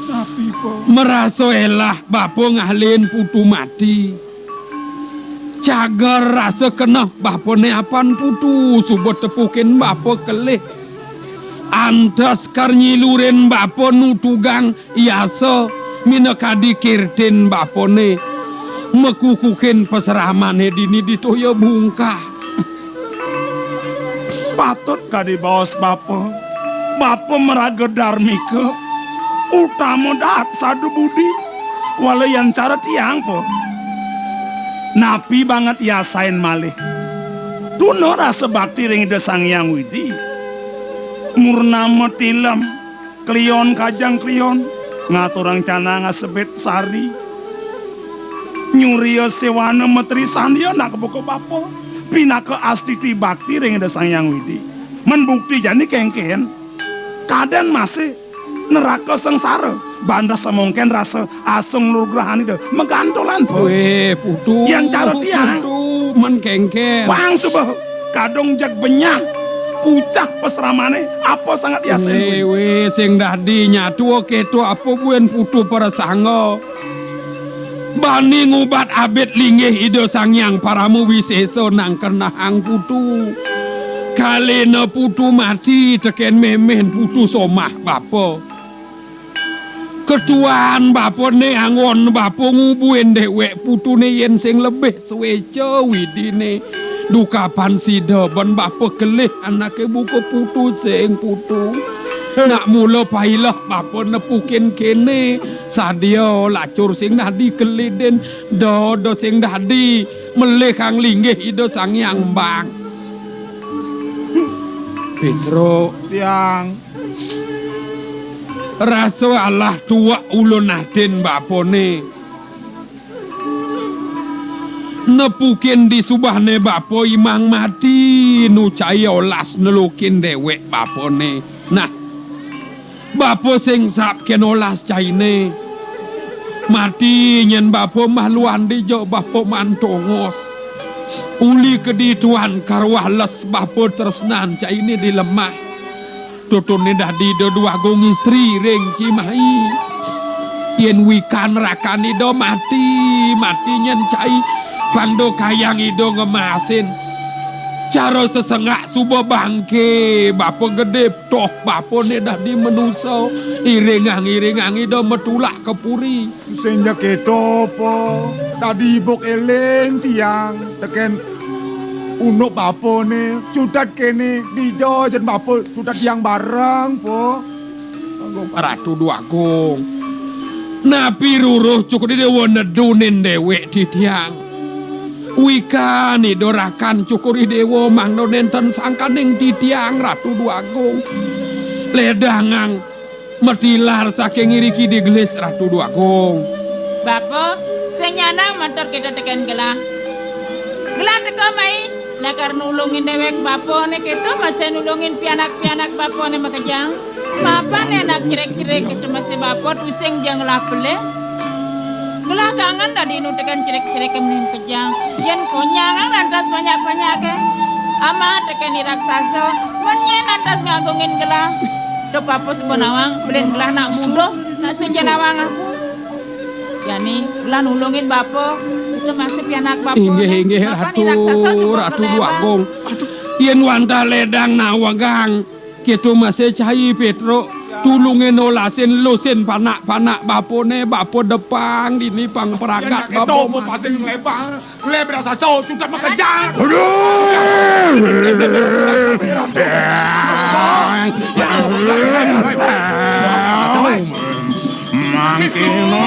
Napi, Pa? Marasa élah bapa ngalihin putu mati. Cager rasa keneh bapané apan putu suba tepukin bapa kelih. Antes kar nyilurin bapa nutugang yasa minakadi kirtin bapané. Makukuhin pasramané dini di toya bungkah. Patut kadi baos bapa. Bapa maraga darmika, utama dahat sada budi. Kuala yan cara tiang, Pa. Napi banget yasain malih. Tuna rasa bakti ring Ida Sang Hyang Widi. Murnama tilem, klion kajeng klion, ngaturang canang asebit sari. Nyuria séwana matri sandia nak buka bapa. Pinaka astiti bakti ring Ida Sang Hyang Widi. Men bukti jani kéngkén. Kadén masih neraka sangsara. Bandes samongkén rasa asung lugrahan Ida. Magantolan, Pa. Wéh, putu. Yan cara tiang. Putu, men kéngkén. Pang suba kadung jeg benyah. Pucah pasramané. Apa sanget yasin? Wéh, wéh, sing dadi nyatua kéto apa buin putu prasangga. Bani ngubat abit linggih Ida Sang Hyang Parama Wisésa nang kenehang putu. Kalina putu mati tekén mémén putu somah bapa. Ketuan bapané anggon bapa ngubuin déwék putuné yén sing lebih suéca widiné. Dukapan sida ban bapa kelih anaké buka putu sing putu. Nak mula pailah bapa nepukin kéné. Sadia lacur sing dadi kelidin, da, da sing dadi melih kang linggih Ida Sang Hyang Embang. Pétruk. Tiang. Rasa alah tuak ulun atin bapané. Nepukin disubahné bapa imang mati, nu cai olas nelukin déwék bapané. Nah, bapa sing sap kén olas cainé. Mati nyén bapa mah luan dija bapa mantongos. Uli kedi tuan karwah les bapa tresnan cainé di lemah. Tutuné dadi Ida Dwagung istri ring kimai. Yén wikan rakan Ida mati, mati nyén cai, pang da kayang Ida ngemasin. Cara sesengak suba bangké, bapa gedé toh bapané dadi manusa, iringang-iringang ida matulak ka puri. Sing ja kéto, Pa. Dadi iba éling tiang tekén unduk bapané, cutet kéné, dija jén bapa cutet tiang bareng, Pa. Ratu Déwa Agung. Napi ruruh Cokor I Déwa nedunin déwék titiang? Wikan ida rakan Cokor I Déwa mangda nénten sangkaning titiang, Ratu Déwa Agung. Lédangang matilar saking iriki di gelis, Ratu Déwa Agung. Bapa, sing nyandang matur kéto tekén gelah. Gelah teka mai, lakar nulungin déwék bapané kéto, masih nulungin pianak-pianak bapané makejang. Mapan anak cerik-cerik kéto masih bapa tusing ja ngelah pelih. Gelah kangen dadi nu tekén cerik-cerik ké mending kejang. Yén konyangan lantas banyak-banyaké. Amah tekén i raksasa, men nyén lantas ngagungin gelah. Duh bapa suba nawang, belin gelah nak buduh, nak sing ja nawang aku. Jani gelah nulungin bapa, kéto masih pianak bapa. Inggih, inggih, mapan i Ratu, raksasa suba Ratu kelewat. Déwa Agung. Yén wantah lédang nawegang, kéto masih cai Pétruk, tulungin olasin lusin panak-panak bapané, bapa depang dini pang pragat. Yén kéto bapa. Bapa pasti nglebang, ngleb raksasa, cutet makejang. Aduh. Mangkino.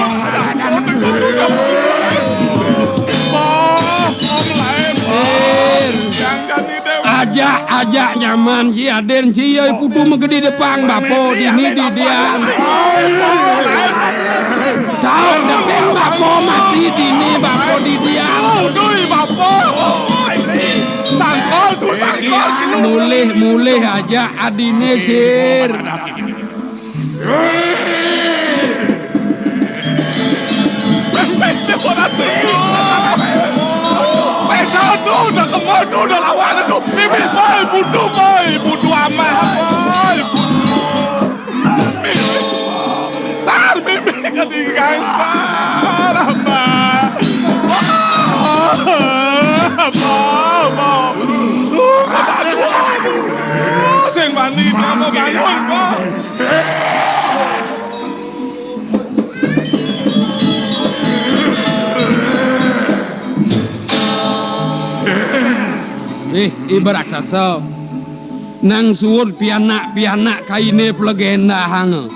Ajak, ajak nyaman ci adin ci, yai putu magedi depang bapa dini didian. Tahu depeng bapa mati dini bapa didian. Dui bapa. Sangkal tu sangkal. Mulih, mulih ajak adiné, Sir. Pesa tu dah kemana tu dah lawan tu. Mimi, boy, butuh, boy, butuh amat, boy. Sar, Mimi, ketinggalan, Sar, apa? Apa, apa? Sing mandi, apa bangun, kok? Ih, iba raksasa. Nang suud pianak-pianak kainé plegendahanga.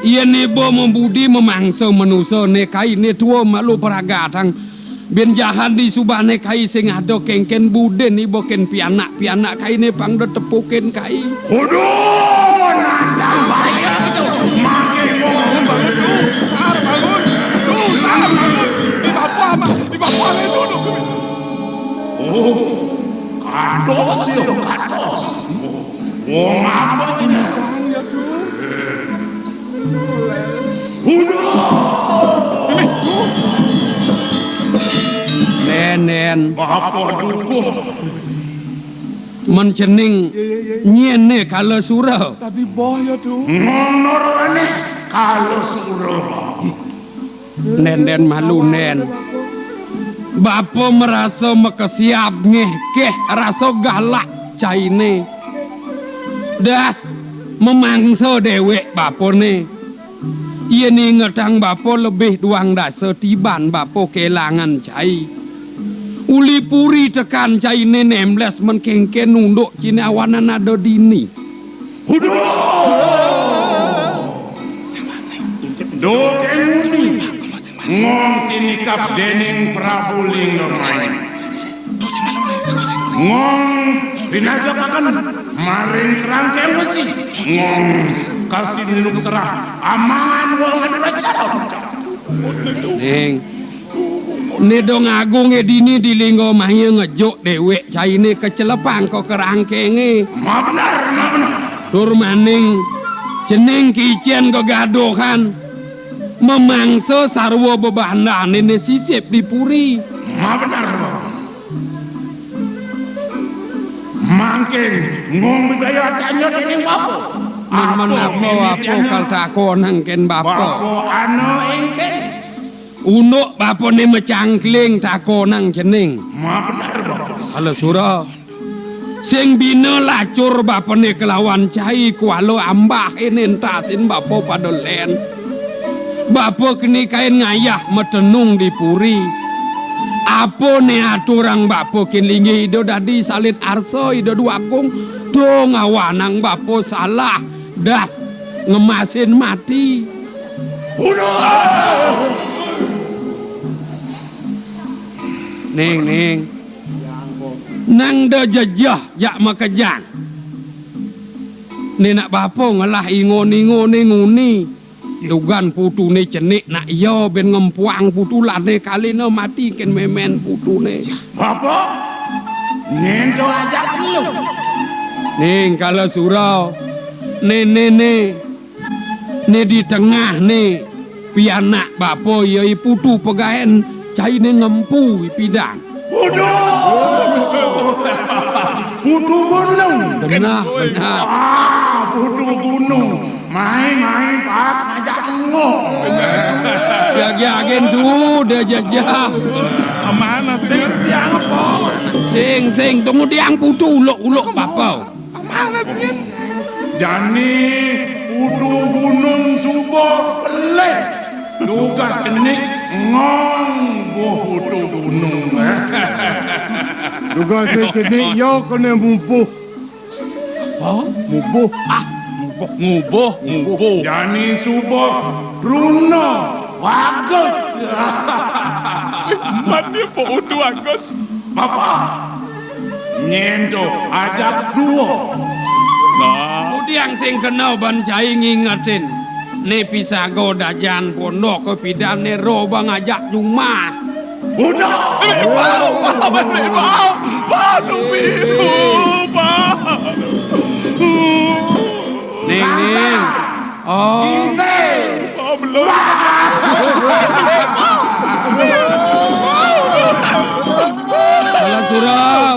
Yén iba mabudi mamangsa manusa, né kainé tua malu pragatang. Bin jahan di subané kai sing ada kénkén budin iba kén pianak-pianak kainé pang da tepukin kai. Aduh, nandang bahaya itu. Makin ngomong bangun, tuh. Sar, bangun. Tuh, Sar, bangun. Di bawah, Mak. Di bawah itu, tuh. Oh, kados ya, kados. Wong apa sih? Udah. Nén, nén. Apa dukuh? Men cening. Iya, iya, iya. Nyén né kala sura. Tadi boh ya, tuh. Ngono rupane kala sura. Nén, nén malu, nén. Bapa marasa makesiab ngéhkéh rasa galak cainé. Das mamangsa déwék bapané. Yén ingetang bapa lebih duang dasa tiban bapa kélangan cai. Uli puri tekan cainé némblés men kénkén unduk ciné awanan ada dini. Huduh! Duh kén nguni. Ngong sinikap déning Prabu Lingga Mayu. Ngong binasakaken maring kerangkeng besi. Ngong kasinunuk serah amangan wong anu raja. Ning, né dong agungé dini di Lingga Maya ngejuk déwék cainé kacelepang ka kerangkengé. Mabener, mabener. Tur maning cening kicén gegaduhan mamangsa sarwa bebandané né sisip di puri. Mabener, mabener. Mangkin ngong bidaya tanya dening bapa. Men apa, apa kal takonang kén bapa? Bapa ana engkén. Unduk bapané macangkling takonang cening. Mabener, bapa. Kala sura. Sing bina lacur bapané kelawan cai kuala ambahané entasin bapa pada lén. Bapa keni kain ngayah matenung di puri. Apa né aturang bapa kén linggih Ida dadi salit arsa Ida Dwagung, to ngawanang bapa salah das ngemasin mati. Ning, ning. Nang da jejeh jak makejang. Né nak bapa ngelah ingon-ingon né nguni. Dugan putuné cenik nak ia bin ngempuang putu lané kalina mati kén mémén putuné. Bapa, nyén to ajak lu. Ning kala sura. Né, né, né. Né di tengah né pianak bapa ia i putu pegaén cainé ngempu i pidan. Putu! Putu gunung. Benah, benah. Ah, putu gunung. Mai, mai, Pak, ngajak engok. Jaga agen tu, dah jajah. Mana sih tiang apa? Sing, sing, tunggu tiang putu uluk-uluk bapa. Jani putu gunung suba pelih. Tugas cenik ngong buh putu gunung. Tugas cenik ya kena mubuh. Apa? Mubuh. Ah, mubuh, mubuh, mubuh. Jani suba runa bagus. Mati apa udu bagus? Bapa. Nyén to ajak dua. Nah. Udiang sing kena ban cai ngingetin. Né pisaga dajan pondok ka pidan né ro bang ajak jumah. Udah. Bau, bau, bau, bau, bau, bau. Ning, ning. Oh. Gingsé. Oh, belum. Alah, surau.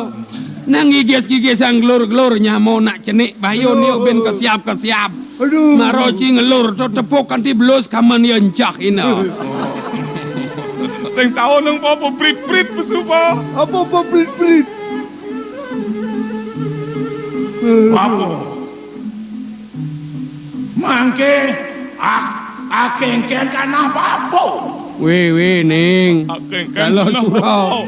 Nang gigis-gigis yang glur-glur nyamo nak cenik bayun yo bin kesiap-kesiap. Aduh. Maro ci ngelur to tepuk kanti belus kaman ya encah ina. Sing tau nang apa prit-prit besupa. Apa-apa prit-prit. Apa? Mangké, ah, akengken kanah bapa. Wé, wé, ning. Akengken kanah bapa. Kalau surau.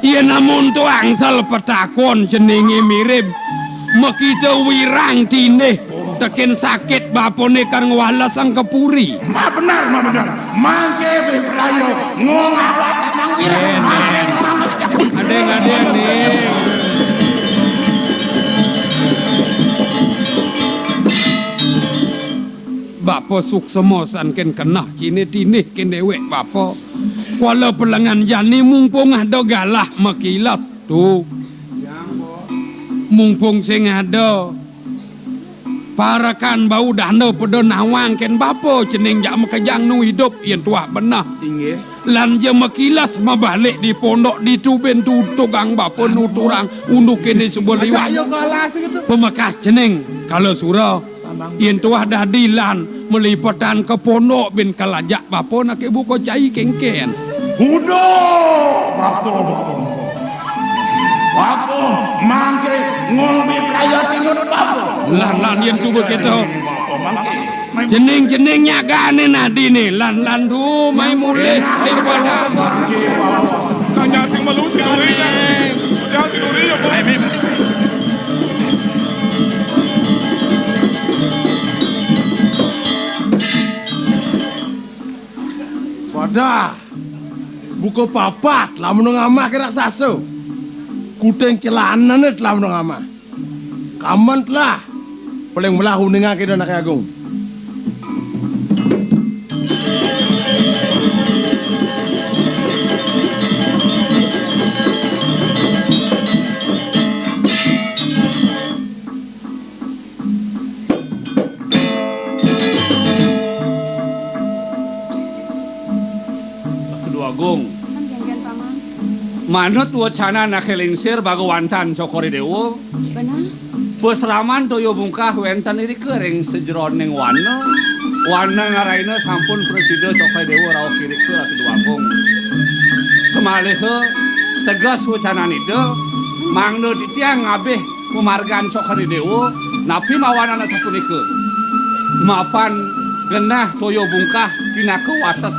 Yén amun to angsal petakon ceningé mirib, makita wirang tinih tekén sakit bapané kar ngwales sang ka puri. Ma bener, ma bener. Mangké bé praya ngong awak nang wirang. Mangké ngong awak. Adéng, adéng, ning. Bapa suksma san kén keneh ciné tinih kén déwék bapa. Kuala pelengan jani mumpung ada galah makilas tu. Mumpung sing ada. Parekan bau danda pada nawang kén bapa cening jak makejang nu idup yén tuah beneh. Inggih. Lan ja makilas mabalik di pondok ditu bin tutugang bapa nuturang unduké né suba liwat. Ayo kalas gitu. Pamekas cening kala sura. Yén tuah dadi lan malipetan ka pondok bin kalajak bapa naké buka cai kéngkén. Uduh, bapa, bapa. Bapa, mangké ngombe praya tinut bapa. Lan, lan, yén suba kéto. Bapa, mangké. Cening-cening nyagané nadi né, lan, lan, duh, mai mulih, ing padang. Mangké, bapa. Kanya sing malu si duri, ya. Ya, si duri, ya, Bu. Wadah, buka papat, lamun ngamah ke raksasa. Kuting celanané lamun ngamah. Kaman telah, paling melah uningan kita anak agung. Ratu Déwa Agung. Ampun, Paman. Manut wacanan aké lingsir Bagawantan Cokor I Déwa. Beneh. Pasraman toya bungkah wénten irika ring sajeroning wana. Wana ngaraina sampun prasida Cokor I Déwa rauh irika Ratu Déwa Agung. Samaliha tegas wacanan Ida, Mangda titiang ngabih pamargan Cokor I Déwa, napi mawanan asapunika? Mapan genah toya bungkah pinaka wates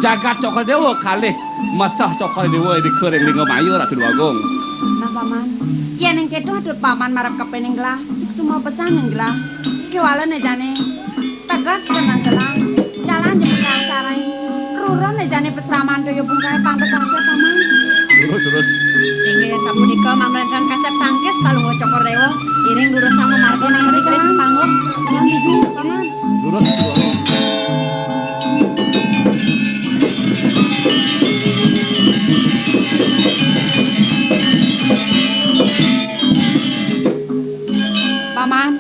jagat Cokor I Déwa kalih meseh Cokor I Déwa irika ring Lingga Maya, Ratu Déwa Agung. Nah, Paman. Yén kéto atur Paman marep kepening gelah, suksma pesan gelah. Kéwala né jani. Teges kenang-kenang, jalan jemekang sarai. Keruron né jani pasraman toya bungkahé pang tekasé, Paman. Terus, terus. Inggih, sapunika mangda nénten kasép tangkis Palungguh Cokor Déwa. Iring durusang mamargi nang mriki ring panggung. Paman. Terus. Paman,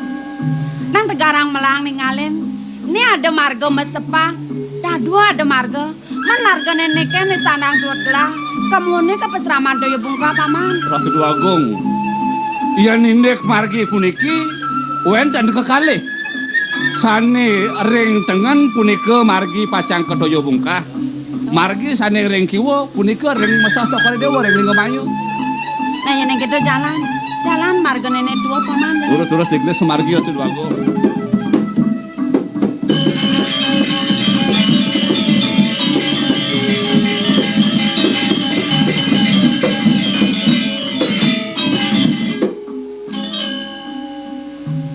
nang tegarang melang ningalin, né ada marga mesepang, dadua ada marga. Man margané né kén né sandang duwut gelah, kemuné ka pasraman toya bungkah, Paman. Ratu Déwa Agung, yén indik margi puniki, wénten kekalih. Sané ring tengen punika margi pacang ka toya bungkah. Margi sané ring kiwa punika ring meseh Cokor I Déwa ring Lingga Maya. Nah, yén kéto jalan, jalan margané né tua, Paman. Durus, durus, dignis sumargi, Ratu Déwa Agung.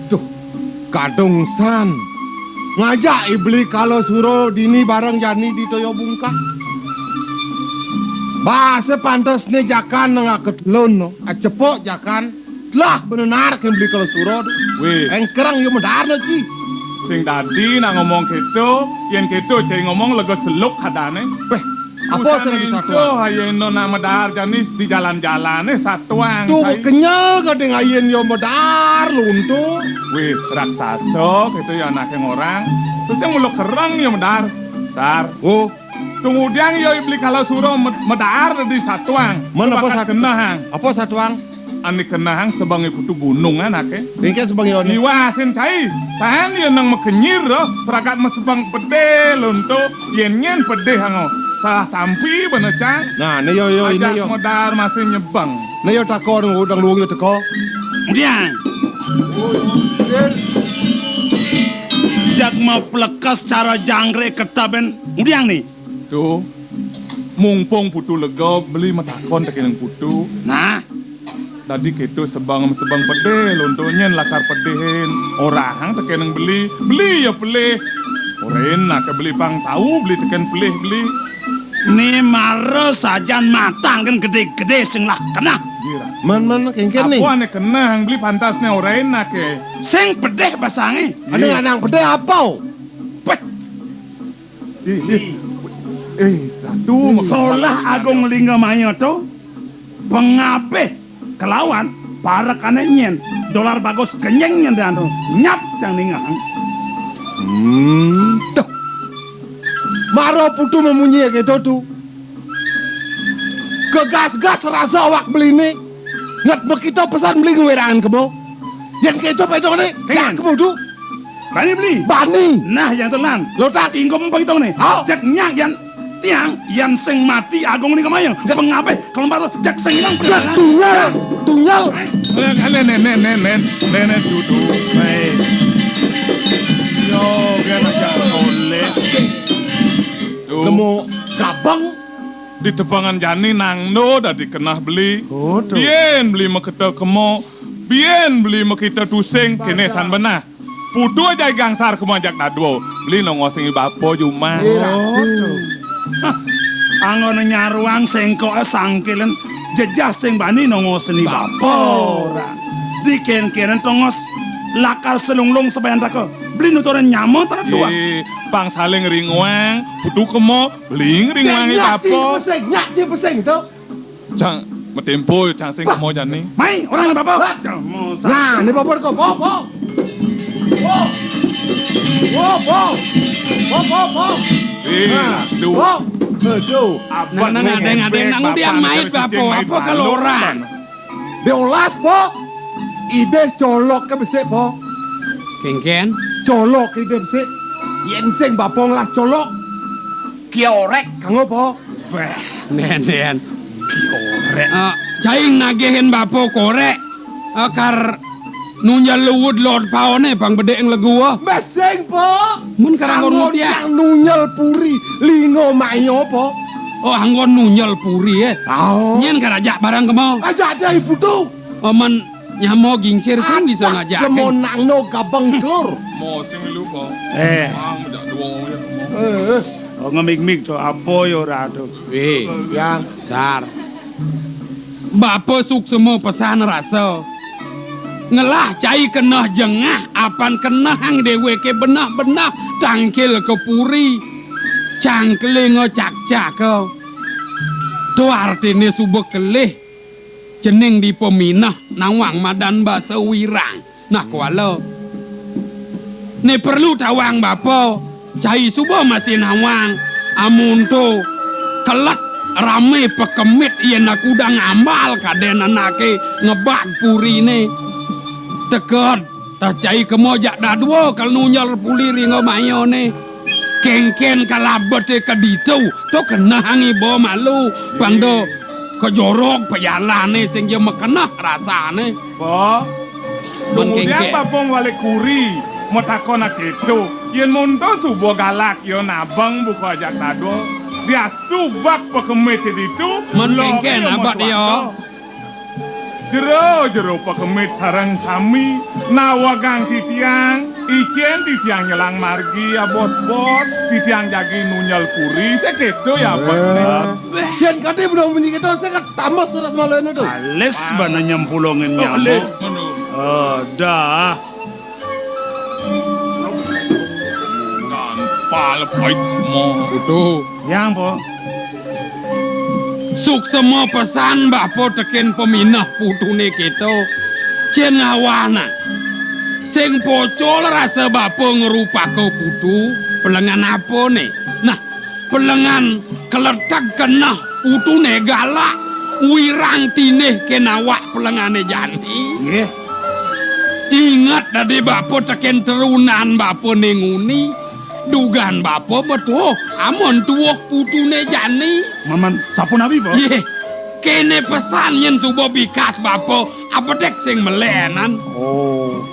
Duh, kadungsan. Ngajak I Beli Kala Sura dini bareng jani di toya bungkah. Basa pantes né jakan nang aketelun, acepok jakan. Telah benenar ké Beli Kala Sura. Wih. Engkerang ya medar na, Ci. Sing dadi nak ngomong kéto, yén kéto cai ngomong lega seluk adané. Wéh, apa sing disatuang? Ayo ento nak medar jani di jalan-jalané satuang. Tuh kenyel gading ayin ya medar luntu. Wih, raksasa kéto ya anaké ngorang. Terus yang mula kerang ya medar. Sar. Oh. Tumudiang ya I Beli Kala Sura med-, medar di satuang. Mana apa sat-, kenehang? Apa satuang? Ané kenehang sebengé putu gunung anaké. Ringkén sebengé ané. Iwah sing cai. Tahan ya nang makenyir roh, pragat masebeng pedih luntu, yén nyén pedih ango. Salah tampi bener, Cang. Nah, né yo, yo, ajak né yo. Modar masih nyebeng. Né yo takon udang luung yo teko. Mudiang. Jag maplekas cara jangkrik ketabén. Mudiang né. Tuh, mumpung putu lega, beli matakon tekéning putu. Nah, dadi kéto sebeng, sebeng pedih, luntu nyén lakar pedihin. Orahang tekéning beli, beli ya pelih. Orahin nak beli pang tau, beli tekén pelih, beli. Né mara sajan matang kén gedé-gedé sing lah keneh. Mén, mén, kénkén né. Apa ané keneh, beli pantas né orahin nak. Sing pedih basangé. Ané nganang pedih apa? Peh. Ih, ih. Eh, Ratu, solah Agung Lingga Maya to, pangabih kelawan parekané nyén, dolar bagus kenying nyén dan nyap cang ningehang. Hmm, tuh. Mara putu mamunyi kéto tu. Kegas-gas rasa awak beliné. Nget makita pesan beli ngwérangan kemo. Yén kéto pétoné, ya kemo tu. Bani beli. Bani. Nah, yang tenan. Lo tak ingkum pagitong né. Hao. Cék nyak yan tiang, yan sing mati Agung Lingga Maya. Pangabih, kelompat lo, cék sing ilang. Gas tunggal. Tunggal. Né, né, né, dudu. Hei. Yo, kan aja soleh. Tuh. Kemo gabang. Di tebangan jani nang no dadi kenah beli. Oh, tuh. Bién beli makita kemo. Bién beli makita tusing. Kéné san benah. Putu ajai gangsar kema jak dadua. Beli nongosang i bapa jumah. Oh, tuh. Hah. Anggona nyaruang sengkok sangkilin jejeh sing bani nongosang i bapa. Orang. Dikénkénin tongos lakar selunglung sabayantaka. Beli nuturin nyama tara dua. Ih, pang saling ringuang, putu kema, beli ringuang i bapa. Nyak ci pesing, nyak ci pesing to. Cang, matempo, cang sing kemo jani. Mai, orang apa? Bah. Nah, né bapa ko, po, po. Po. Po, po. Po, po, po. Eh, nah, tuh. Po. Aduh. Nang, nang, adéng, adéng, nang udiang mait bapa, apa keloran? Diolas, po. Idih colok ké besik, po. Kénkén? Colok idih besik. Yén sing bapa ngelah colok. Kia orék, kanggo, po. Wéh, nén, nén. Orek. Ah, Cai nagihin bapa korék, eh, kar nunjel luud lod paoné pang bedik nglegu, ah. Mesing, Pok. Mun kar anggon anggon mutiak. Tiang nunjel puri, linga maya, Pok. Oh, anggon nunjel puri, eh. Tau. Nyén kar ajak bareng kema. Ajak dé Putu. Oh, men nyama gingsir sing bisa ngajak. Lemon nang no gabeng telur. Mo sing lu, Pok. Eh. Mang, ajak dua ya, Pok. Eh, eh. Oh, ngemig-mig to, apa ya ora to? Wéh, Yang. Sar. Bapa suksma pesan rasa. Ngelah cai keneh jengah, apan kenehang déwéké beneh-beneh tangkil ka puri. Cangklinga cakcaka. To artiné suba kelih. Cening dipamineh nawang madan basa wirang. Nah, kuala. Né perlu tawang bapa, cai suba masih nawang, amun to kelet ramé pakemit yén aku dang ambal kadén anaké ngebag puriné. Teked, tah cai kema jak dadua kal nunjel puri linga mayané. Kénkén kalabeté ka ditu, to kenehang iba malu, pang da ka jorok payalané sing ja makeneh rasané. Ba, kemudian kénkén. Bapa ngwalik kuri, matakon akéto, yén monto suba galak ya nabang buka ajak dadua, diastu bag pakemit ditu, men lo kénkén ya abad ya. Jero-jero pakemit sareng sami nawegang titiang, icén titiang nyelang margi, abos-bos, titiang jagi nunjel puri, sakéto ya, Pak. Eh. Yén kati bener munyi kéto, saya kan tambah surat semalam itu. Alis bana nyempulungin nyamuk. Alis, bener. Eh, dah. Gampal pait mo. Utuh. Yang, Po. Suksma pesan bapa tekén pamineh putuné kéto. Cén ngawana. Sing pocol rasa bapa ngrupaka putu, pelengan apané? Nah, pelengan kleteg keneh putuné galak, wirang tinih kén awak pelengané jani. Nggih. Inget dadi bapa tekén terunan bapané nguni. Dugan bapa matuh, amun tuwuh putuné jani. Maman, sapunapi, Po? Yéh, kéné pesan yén suba bikas bapa, abedik sing melénan. Oh.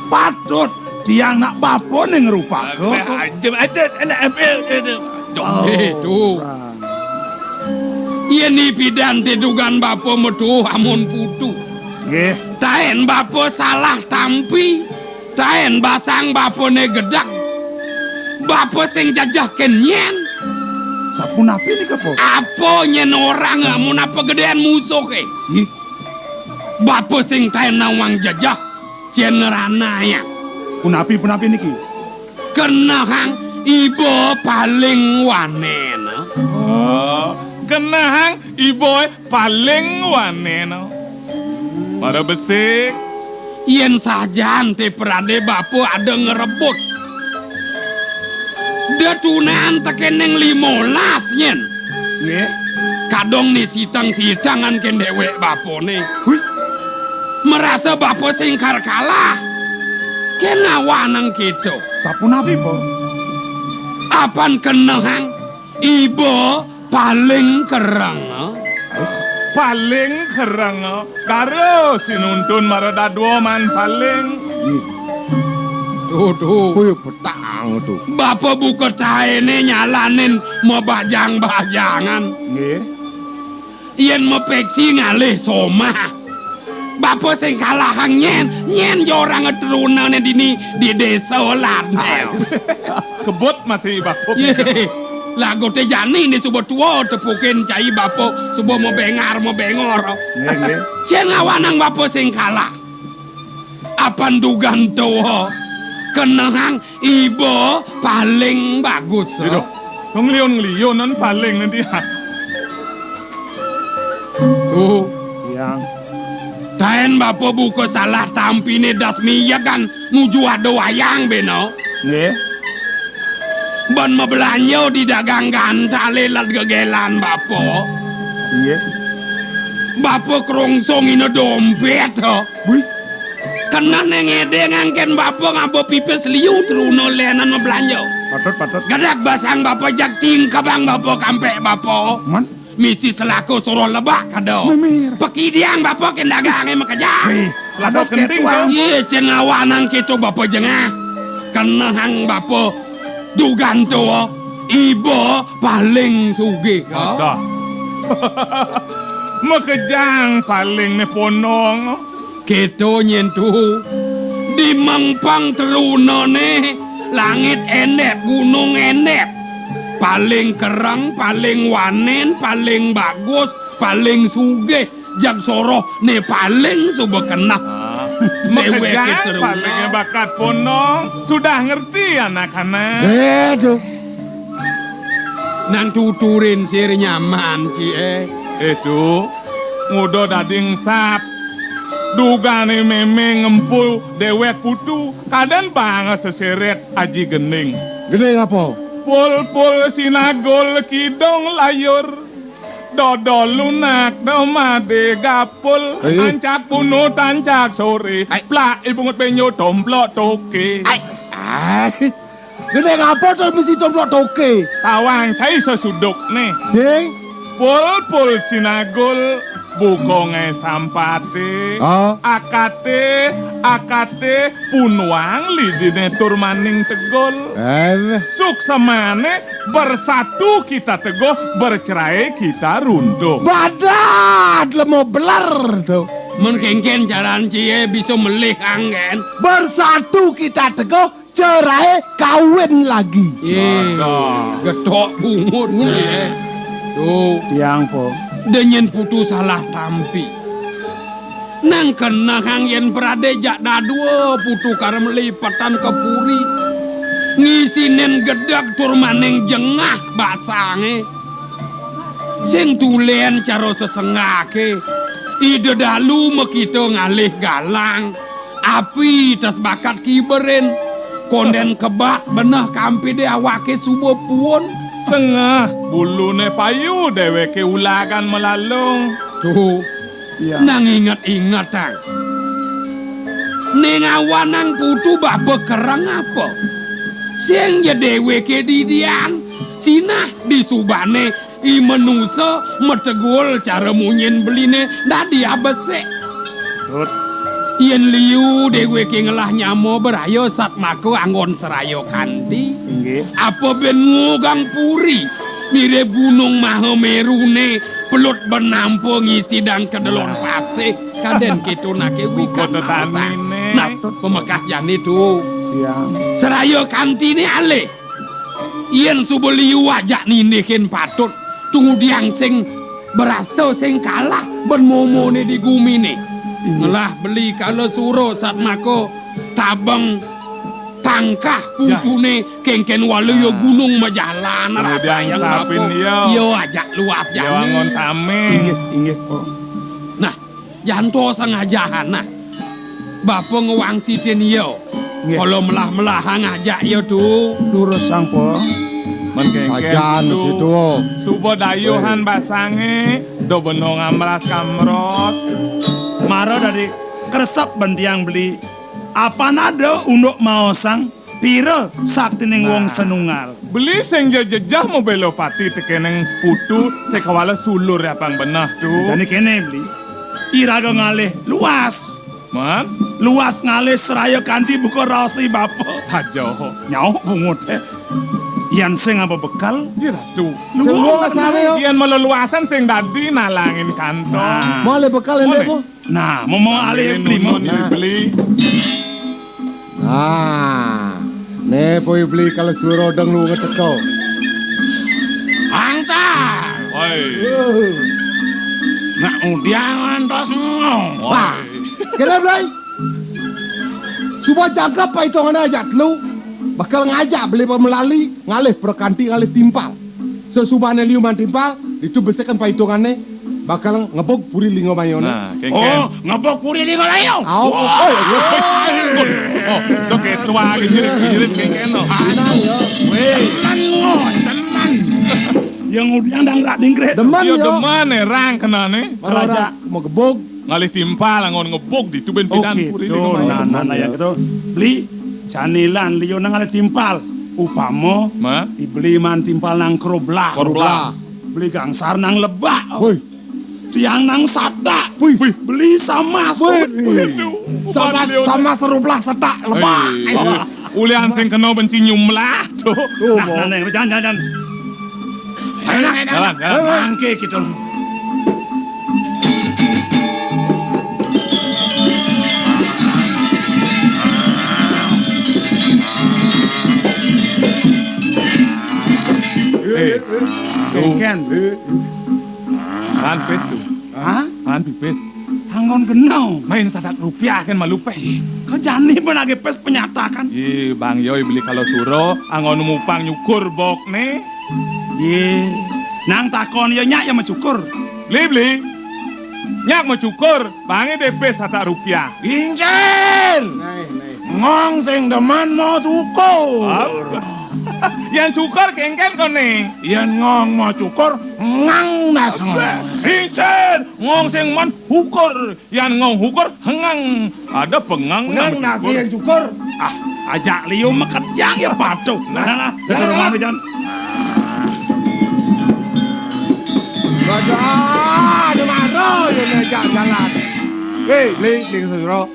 Patut tiang nak bapané ngrupaka. Aduh, aduh, aduh, aduh, aduh, aduh. Oh, eh, tuh. Yén ipidan té dugan bapa matuh amun putu. Nggih. Taén bapa salah tampi. Taén basang bapané gedeg. Bapa sing jejeh kén nyén. Sapunapi nika, Po? Apa nyén orang amun apa gedéan musuhé? Nggih. Bapa sing taén nawang jejeh, cén ngranayang. Punapi, punapi niki? Kenehang iba paling wanéna. Oh, kenehang iba paling wanéna. Para besik. Yén sajan té pradé bapa ada ngrebut. Detunan tekén neng limolas nyén. Nggih. Kadung ni sitang-sitangan kén déwék bapané. Hui. Merasa bapa sing kar kalah. Kén ngawanang kéto. Sapunapi, Po? Apan kenehang iba paling kereng. Ais. Paling kereng. Karo sinuntun mara dadua man paling. Ih. Tuh, tuh. Kuwi petang tuh. Bapa buka taéné nyalanin mabajang-bajangan. Nggih. Yén mapéksi ngalih somah. Bapa sing kalahang nyén, nyén ja orang trunané dini di désa Landel. Kebut masih bapa. Yé, laguté jani né suba tua tepukin cai bapa suba mabengar mabengor. Nggih, nggih. Cén ngawanang bapa sing kalah. Apan dugan tua kenehang iba paling bagus. Iduh, to ngliun-ngliunan paling nanti. Tuh, yang. Taén bapa buka salah tampiné das miyegan nuju ada wayang bena. Nggih. Ban mablanja di dagang gantalé lad gegélan bapa. Nggih. Bapa krungsungina dompét, ha. Wih. Kenehné ngédéngang kén bapa ngaba pipis liu truna lénan mablanja. Patut, patut. Gedeg basang bapa jag tingkebang bapa kampék bapa. Man? Misi selaku suruh lebak kada. Memir. Pekidiang bapa kén dagangé makejang. Wéh, selaku kenting, Tuan. Yé, cén ngawanang kéto bapa jengah. Kenehang bapa dugan tua, iba paling sugih. Adah. Makejang paling né ponong. Kéto nyén tu. Di mengpeng terunané, langit éndép, gunung éndép. Paling kereng, paling wanén, paling bagus, paling sugih, jag soroh né paling suba keneh. Ah. Déwéké makejang teruna. Palingé bakat ponong, sudah ngerti anak-anak. Béh, tuh. Nang tuturin sir nyaman, cié. Eh, tuh, nguda dadi engsap. Dugané mémé ngempu déwék putu, kadén bang seseret Aji Gending. Gending apa? Pul-pul sinagul kidung layur. Dodol lunak, domadé gapul, ai, ancak punut, ancak soré. Ai. Plak ibungut bénjo, tomplok toké. Ai. Ai. Gedé ngapa to mesti tomplok toké? Tawang cai sesuduk né. Sing? Pul-pul sinagul, bukongé sampaté. Ah. Akaté, akaté, punuang lidiné tur maning tegul. Eh. Suksemané, bersatu kita teguh, bercerai kita runtuh. Badat lemo beler to. Mén kénkén caran cié bisa melih anggén. Bersatu kita teguh, cerai kawin lagi. Yé, adah. Getok bungut cié. Tuh. Tiang, Po. Da nyén putu salah tampi. Nang kenehang yén pradé jak dadua putu karem lipetan ka puri. Ngisinin gedeg tur maning jengah basangé. Sing tulén cara sesenggaké. Ida dalu makita ngalih galang. Api tes bakat kiberin. Kondén kebat beneh kampidé awaké suba puun. Sengeh buluné payu déwéké ulagan malalung. Tuh. Iya. Nang inget-ingetang. Ning awanang putu baba kereng apa? Sing ja déwéké didian, sinah disubané i manusa mategul cara munyin beliné dadi abesik. Tut. Yén liu déwéké ngelah nyama braya satmaka anggon seraya kanti. Inggih. Apa bén nguugang puri mirib Gunung Mahaméruné pelut benampa ngisidang kedelon. Nah. Pasih kadén kéto naké wikan tetaniné. Nah, pamekah jani tu. Iya. Seraya kantiné alih. Yén suba liu ajak nindihin patut, tungudiang sing brasta sing kalah, ben momoné di guminé. Inggih. Ngelah beli kala sura satmaka tabeng tangkah putuné kénkén wala ya gunung majalan. Tungudiang rapayang sapin bapa. Ya. Ya ajak luas jani. Ya wangun tamé. Inggih, inggih, Po. Nah, janto sengajahana. Bapa ngwangsitin ya. Nggih. Kala melah-melahang ajak ya tu. Durus sang, Po. Mén kénkén sajan tu. Situ. Suba dayuhan basangé, da bena ngamras-kamros. Mara dadi kresep ben tiang beli. Apan ada unduk maosang. Pira saktining wong, nah, senunggal. Beli sing ja jejeh mabéla pati tekéning putu, sakawala sulur apang beneh tu. Jani kéné, Beli. Iraga ngalih luas. Mén? Luas ngalih seraya kanti buka raos i bapa. Taja. Nyauh bungut, eh. Yan sing apa bekel? Ya, Ratu. Luas. Sing luas, Ratu. Yén maleluasan sing dadi nalangin kantong. Nah. Malih bekel éndé, Po? Nah, momo alih beli, mo. Nah. Beli. Nah, né poi beli kala suara deng lu ngeteka. Angsa. Woi. Uh. Nak udiang antos ngo. Wah, kena, Bray. Suba jangkep paitongané ajak telu, bakal ngajak beli pemelali, ngalih perkanti, ngalih timpal. Sesubané liu maan timpal, ditu besikan paitongané, bakal ngebug puri linga mayuné. Nah, kénkén. Oh, ngebug puri linga mayuné. Au. Wah. Oh, oh, oh, kéto lagi nyerit-nyerit kénkén, no. Tenang, ya. Wéh. Temen, no, temen. Yang udiang dang rak dingkret. Demen, ya, ya. Demen, eh, rang kenané. Mara raja. Rak mau gebug. Ngalih timpal, anggon ngebug, ditu bén pidan puri. Oh, kéto, linga mayuné. Nah, nah, nah, ya, kéto. Beli, jani lan liu nang ngalih timpal. Upama, ma? Dibeli maan timpal nang kerublah. Kerublah. Beli gangsar nang Lebak. Woi. Tiang nang Satak. Wih. Beli sama. Wih. Waduh, sama, sama serup lah Satak Lebak. Eh, eh, ulian sing kena benci nyumlah tuh. Nah, nah, nah, jangan, jangan, jangan. Ayo, nah, jalan, jalan. Mangke kita. Eh, tuh. Kan pis tuh. Hah? Kan pipis. Anggon genau. Main sadak rupiah kan malu peh. Kau jani pun lagi pes penyatakan. Ye, Bang Yoi beli kalau suro, anggon mupang nyukur bok ne. Ye, nang takon ya nyak ya mencukur. Beli, beli. Nyak mencukur, bangi deh pes sadak rupiah. Incen! Ngong sing demen mau cukur. Apa? Yang cukur kengken kau ne. Yang ngong mau cukur, ngang das ngong. Incen! Ngong sing man hukur, yan ngong hukur hengang. Ada pengang. Pengang nang nasi cukur. Yang cukur. Ah, ajak liu meket yang ya patuh. Nah, nah, nah. Nah, nah, nah. Rumah ni, Jan. Ada, ada mara ya ngajak jalan. Hei, Ling, Ling Suro.